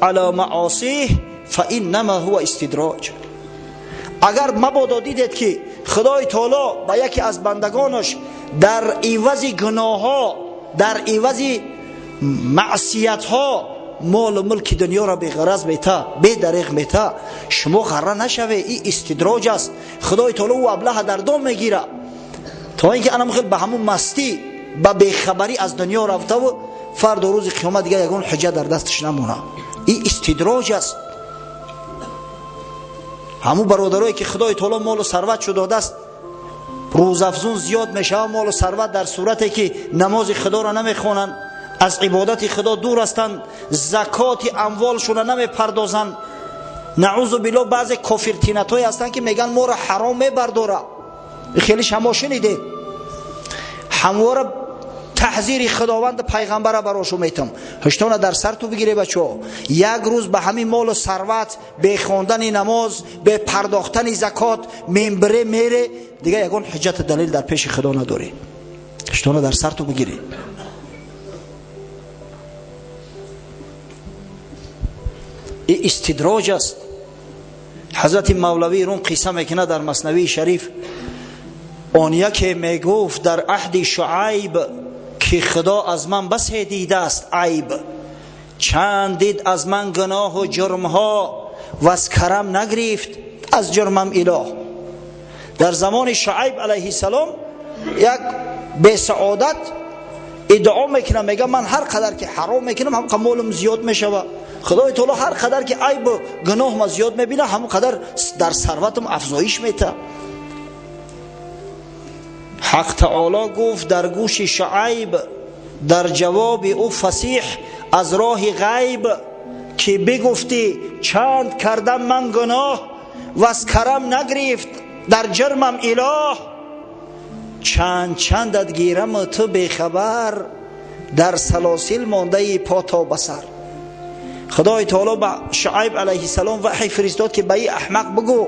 ала маосих фаиннама ҳува истидроҷ. Агар мабодо дидед ки Худои таоло ба яке аз бандагонаш дар ивази гуноҳҳо, дар ивази маъсиятҳо молу мулки дунёро беғараз мета, бедареғ мета, шумо ғарра нашаве, ин истидроҷ аст. Худои таоло ӯ аблаҳа дар дом мегира, то ин ки анам хел ба ҳамун мастӣ, ба бехабарӣ аз дунё рафтаву фардо рӯзи қиёмат дигар ягон ҳуҷҷат дар дасташ намона. Ин истидроҷ аст. Ҳамун бародарое ки Худои таоло молу сарват шо додааст, рӯзафзун зиёд мешавад молу сарват дар сурате ки намози Худоро намехонанд, аз ибодати Худо дур ҳастанд, закоти амволшонро намепардозанд. Наъузу биллоҳ, баъзе кофиртинатҳое ҳастанд ки мегӯянд моро ҳаром мебардора. Хеле шумо шунидед. Ҳамвора таҳзири Худованд пайғамбара барошу метам. Ҳуштона дар сар ту бигире бачаҳо. Як рӯз ба ҳамин молу сарват, бе хондани намоз, бе пардохтани закот мембире мере, дигар ягон ҳуҷҷату далел дар пеши Худо надорӣ. Ҳуштона дар сар ту бигире. Ин истидроҷ аст. Ҳазрати Мавлавии Рум қисса мекунад дар Маснавии Шариф. Он яке мегуфт дар аҳди Шуайб ки Худо аз ман басе дидааст айб, чанд дид аз ман гуноҳу ҷурмҳо, ваз карам нагирифт аз ҷурмам илоҳ. Дар замони Шуайб алайҳиссалом як бесаодат иддао мекунад, мегӯяд ман ҳар қадар ки ҳаром мекунам ҳам молум зиёд мешавад. Худои таоло ҳар қадар ки айбу гуноҳма зиёд мебинад, ҳамон қадар дар сарватам афзоиш метаҳад. Ҳақ таоло гуфт дар гӯши Шуайб дар ҷавоби ӯ фасиҳ аз роҳи ғайб ки бигуфтӣ чанд кардам ман гуноҳ, ваз карам нагирифт дар ҷурмам илоҳ. Чанд чандат гираму ту бехабар, дар салосил мондаи по то ба сар. Худои таоло ба Шуайб алайҳиссалом ваҳй фиристод ки ба ин аҳмақ бигӯ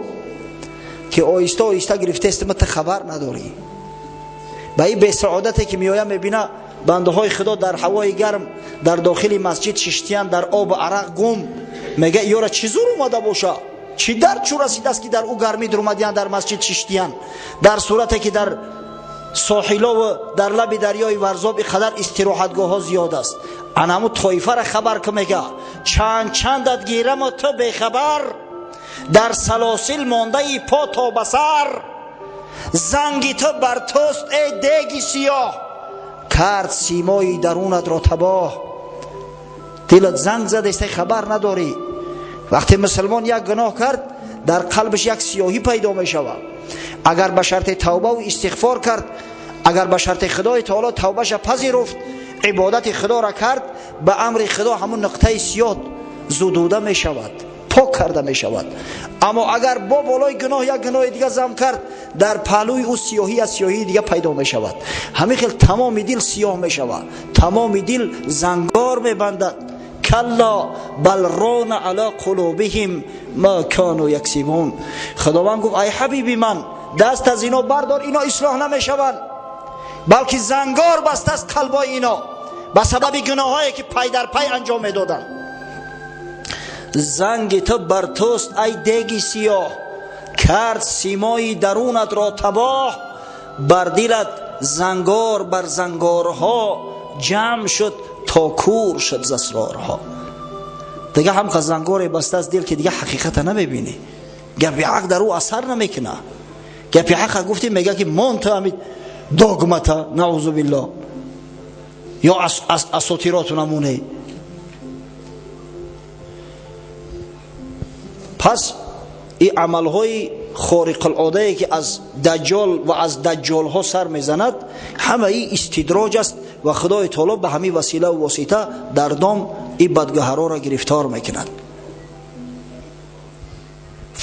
ки оҳиста оҳиста гирифтаистам, ту хабар надорӣ. Ба ин бесаодате ки меояд мебина бандаҳои Худо дар ҳавои гарм дар дохили масҷид шиштиянд, дар обу арақ гум, мегӯяд ёра чӣ зур омада боша, чӣ дард чӯ расидааст ки дар ӯ гармӣ дуромадиянд, дар масҷид шиштиянд, дар сурате ки дар соҳилову дар лаби дарёи Варзоб ин қадар истироҳатгоҳҳо зиёд аст. Анаму тоифара хабар ки мега чанд чандат гираму ту бехабар, дар салосил мондаи по то ба сар, занги ту бар туст эй деги сиёҳ, кард симои дарунатро табоҳ. Дилат занг задест, хабар надорӣ. Вақте мусулмон як гуноҳ кард, дар қалбаш як сиёҳӣ пайдо мешавад. Агар ба шарти тавбаву истиғфор кард, агар ба шарти Худои таоло тавбаша пазируфт, ибодати Худоро кард, ба амри Худо ҳамун нуқтаи сиёҳ зудуда мешавад, пок карда мешавад. Аммо агар бо болои гуноҳ як гуноҳи дига зам кард, дар паҳлӯи ӯ сиёҳӣ аз сиёҳии дига пайдо мешавад. Ҳамин хел тамоми дил сиёҳ мешавад, тамоми дил зангор мебандад. Калло бал рона ала қулубиҳим ма кану яксибун. Худованд гуфт ай ҳабиби ман, даст аз ино бардор, ино ислоҳ намешаванд, балки зангор бастааст қалбои ино ба сабаби гуноҳҳое ки пай дар пай анҷом медоданд. Занги ту бар туст ай деги сиёҳ, кард симои дарунатро табоҳ, бар дилат зангор бар зангорҳо ҷамъ шуд то кур шуд з асрорҳо. Дига ҳам зангоре бастааст дил ки дига ҳақиқата намебинӣ, гапи ҳақ дар ӯ асар намекуна. Гапи ҳақа гуфтӣ мега ки мон ту ҳамин догмата, наъузу биллоҳ, ё асотироту намуне. Пас ин амалҳои хориқулодае ки аз даҷҷол ва аз даҷҷолҳо сар мезанад, ҳамаи истидроҷ аст ва Худои таоло ба ҳамин василаву восита дар дом ин бадгӯҳароро гирифтор мекунад.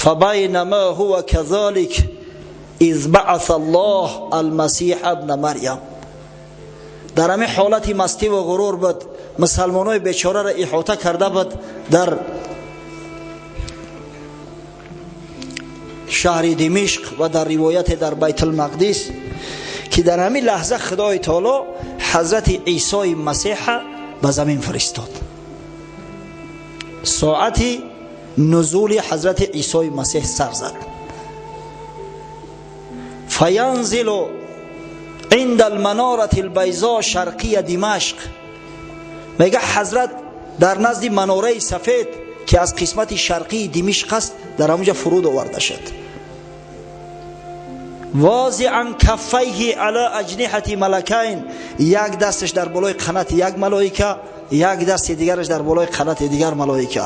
فبينما هو كذلك إذ بعث الله المسيح ابن مريم. Дар ҳамин ҳолати мастӣ ва ғурур буд мусалмонҳои бечораро иҳота карда буд дар шаҳри Димишқ ва дар ривояте дар Байтулмақдис, ки дар ҳамин лаҳза Худои Таоло ҳазрати Исои Масеҳа ба замин фиристод. Соати нузули ҳазрати Исои Масеҳ сар зад. Фаянзилу عند المنارة البیضاء شرقی دمشق. میگه حضرت در نزد مناره سفید که از قسمت شرقی دمشق است در همونجا فرود آورده شد. واضعا کفیه علی اجنحة ملکین، یک دستش در بالای قنات یک ملائکه، یک دست دیگرش در بالای قنات دیگر ملائکه.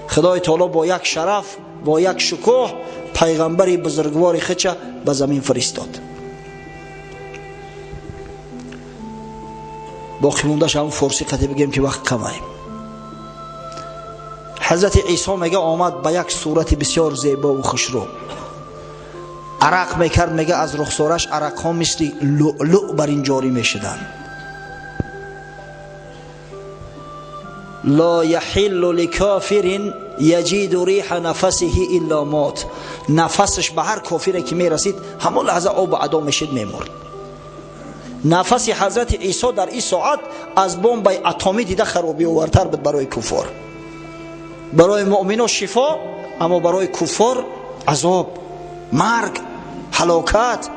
خدای تعالی با یک شرف، با یک شکوه پیغمبر بزرگوار خودش به زمین فرستاد. باقی موندهش همون فارسی قطعی بگیم که وقت کمه. حضرت عیسی میگه آمد به یک صورت بسیار زیبا و خوشرو، عرق میکرد، میگه از رخسارش عرق ها مثل لؤلؤ بر این جاری میشدن. لا یحل لکافر یجید ریح نفسه الا مات. نفسش به هر کافری که میرسید همون لحظه آب ادا میشد، میمرد. نفس حضرت عیسی در این ساعت از بمب اتمی دیده خرابی آورتر بود برای کفار. برای مؤمنا شفا، اما برای کفار عذاب، مرگ، هلاکت.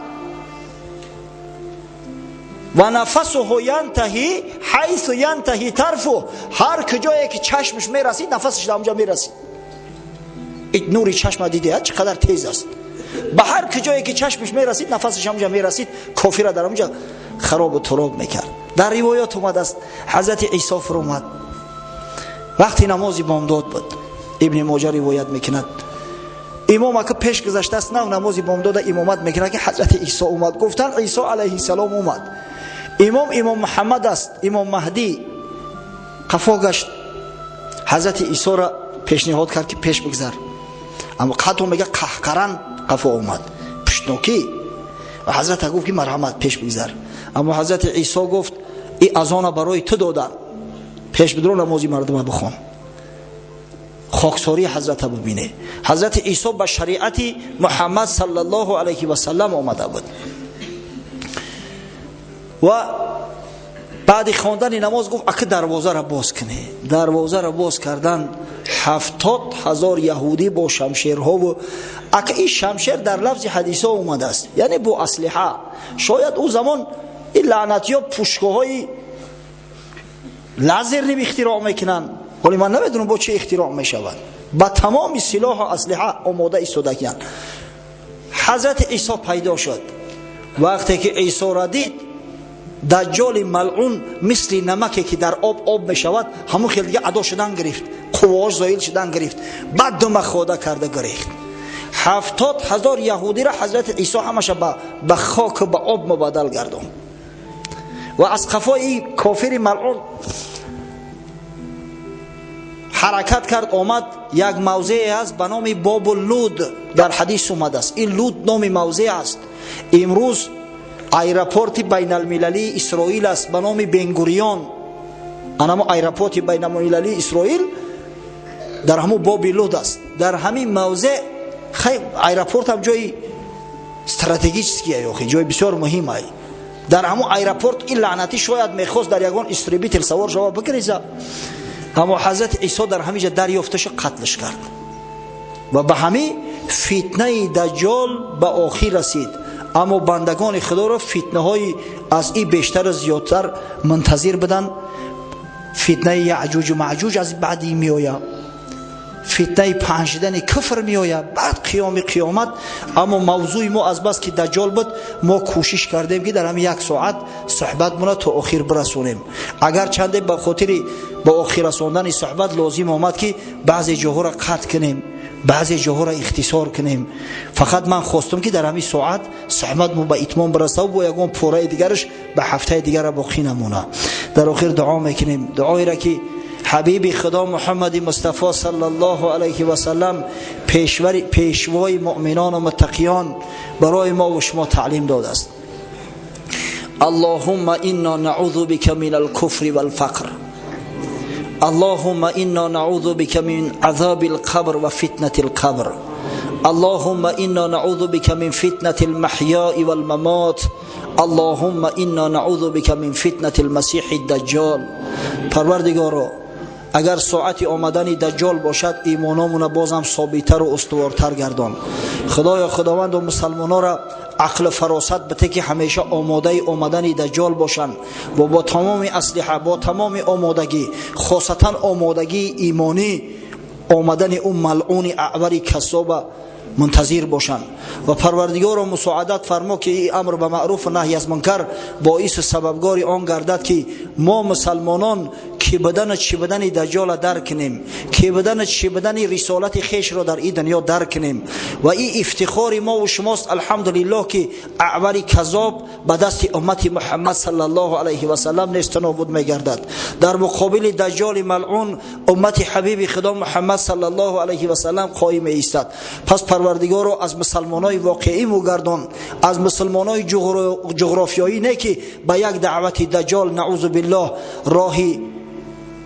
و نفسه ینتهی حیث ینتهی طرفه، هر کجایی که چشمش میرسید نفسش در اونجا میرسید. این نوری چشم دیده چقدر تیز است. به هر کجایی که چشمش میرسید نفسش اونجا میرسید، کافر را در اونجا خراب و تراب میکرد. در روایات اومده است حضرت عیسی فرمود وقتی نماز بامداد بود، ابن ماجه روایت میکند، امام که پیش گذشته است نه نماز بامداد امامت میکند که حضرت عیسی اومد. گفتن عیسی علیه السلام اومد. امام محمد است، امام مهدی. قفا گشت، حضرت عیسی را پیشنهاد کرد که پیش بگذر، اما قطع میگه قهقران قفا اومد، پشتنوکی. و حضرت گفت که مرحمت پیش بگذر، اما حضرت عیسی گفت ای اذان برای تو دادن، پیش بدرو نمازی مردم بخوان. خاکساری حضرت ببینه. حضرت عیسی به شریعت محمد صلی الله علیه و سلم آمده بود و بعد خواندن نماز گفت اکه دروازه را باز کنه. دروازه را باز کردن، 70,000 یهودی با شمشیرها و اکه این شمشیر در لفظ حدیث ها اومده است، یعنی با اسلحه. شاید او زمان این لعنتی ها پوشکه های لازر نمی اختراع میکنن، ولی من نمیدونم با چه اختراع میشود. با تمام سلاح و اسلحه آماده ایستادگیان. حضرت عیسی پیدا شد. وقتی که عیسی را دید، دجال ملعون مثل نمکی که در آب آب میشود، همون خیلی دیگه ادا شدن گرفت، قواش زایل شدن گرفت، بعد دم خدا کرده گرفت. 70,000 یهودی را حضرت عیسی همش به خاک و به آب مبادل گردون. و از قفای کافر ملعون حرکت کرد، آمد یک موضعی هست به نام باب لود، در حدیث اومده است. این لود نام موضع است. امروز aeroporti بین المللی اسرائیل است به نام بنگوریون. انما aeroporti بین المللی اسرائیل در همون باب لود است. در همین موضع خیلی aeroport هم جای استراتژیکی است، جای بسیار مهم است. در همون aeroport این لعنتی شاید میخواست در یگان истребитель سوار شود بگریزه، اما حضرت عیسی در همینجا دریافتش قتلش کرد و به همین فتنه دجال به آخر رسید. اما بندگان خدا را فتنه های از این بیشتر و زیادتر منتظر بدن. فتنه یعجوج و معجوج از بعدی میآید، فتنه پهن شدن کفر میآید، بعد قیام قیامت. اما موضوع ما از بس که دجال بود، ما کوشش کردیم که در همین یک ساعت صحبت مون تا آخر برسونیم. اگر چنده به خاطر با آخر رساندن صحبت لازم آمد که بعضی جاها را قطع کنیم، بعضی جاها را اختصار کنیم. فقط من خواستم که در همین ساعت صحبت ما به اتمام برسه و با یگان پوره دیگرش به هفته دیگر باقی نمونه. در آخر دعا میکنیم، دعایی را که حبیب خدا محمد مصطفی صلی الله علیه و سلم پیشوای مؤمنان و متقیان برای ما و شما تعلیم داده است. اللهم انا نعوذ بك من الكفر والفقر. اللهم إنا نعوذ بك من عذاب القبر وفتنة القبر. اللهم إنا نعوذ بك من فتنة المحياء والممات. اللهم إنا نعوذ بك من فتنة المسيح الدجال. پروردگارا، اگر ساعت آمدن دجال باشد، ایمانامون بازم ثابت‌تر و استوارتر گردان. خدایا، خداوند و مسلمان‌ها را عقل فراست بده که همیشه آماده آمدن دجال باشند و با تمام اسلحه، با تمام آمادگی، خاصتا آمادگی ایمانی، آمدن اون ملعون اعور کذاب منتظر باشند. و پروردگار مساعدت فرما که این امر به معروف و نهی از منکر باعث سببگار آن گردد که ما مسلمانان کی بدن چی بدن دجال درک کنیم، کی بدن چی بدن رسالت خیش را در این دنیا درک کنیم. و این افتخار ما و شماست الحمدلله که اعور کذاب به دست امت محمد صلی الله علیه و سلم نیست نابود میگردد. در مقابل دجال ملعون امت حبیب خدا محمد صلی الله علیه و سلم قایم ایستد. پس پروردگار را از مسلمانای واقعی مگردان، از مسلمانای جغرافیایی نه که به یک دعوت دجال نعوذ بالله راهی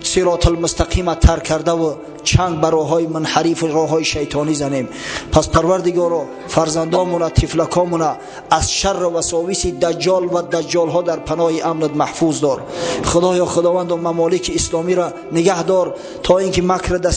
صراط المستقیم ترک کرده و چنگ بر راه‌های منحرف و راه‌های شیطانی زنیم. پس پروردگارا، فرزندامون، طفلکامون از شر و وساوس دجال و دجال‌ها در پناه امنت محفوظ دار. خدایا، خداوند و ممالک اسلامی را نگه دار تا اینکه مکر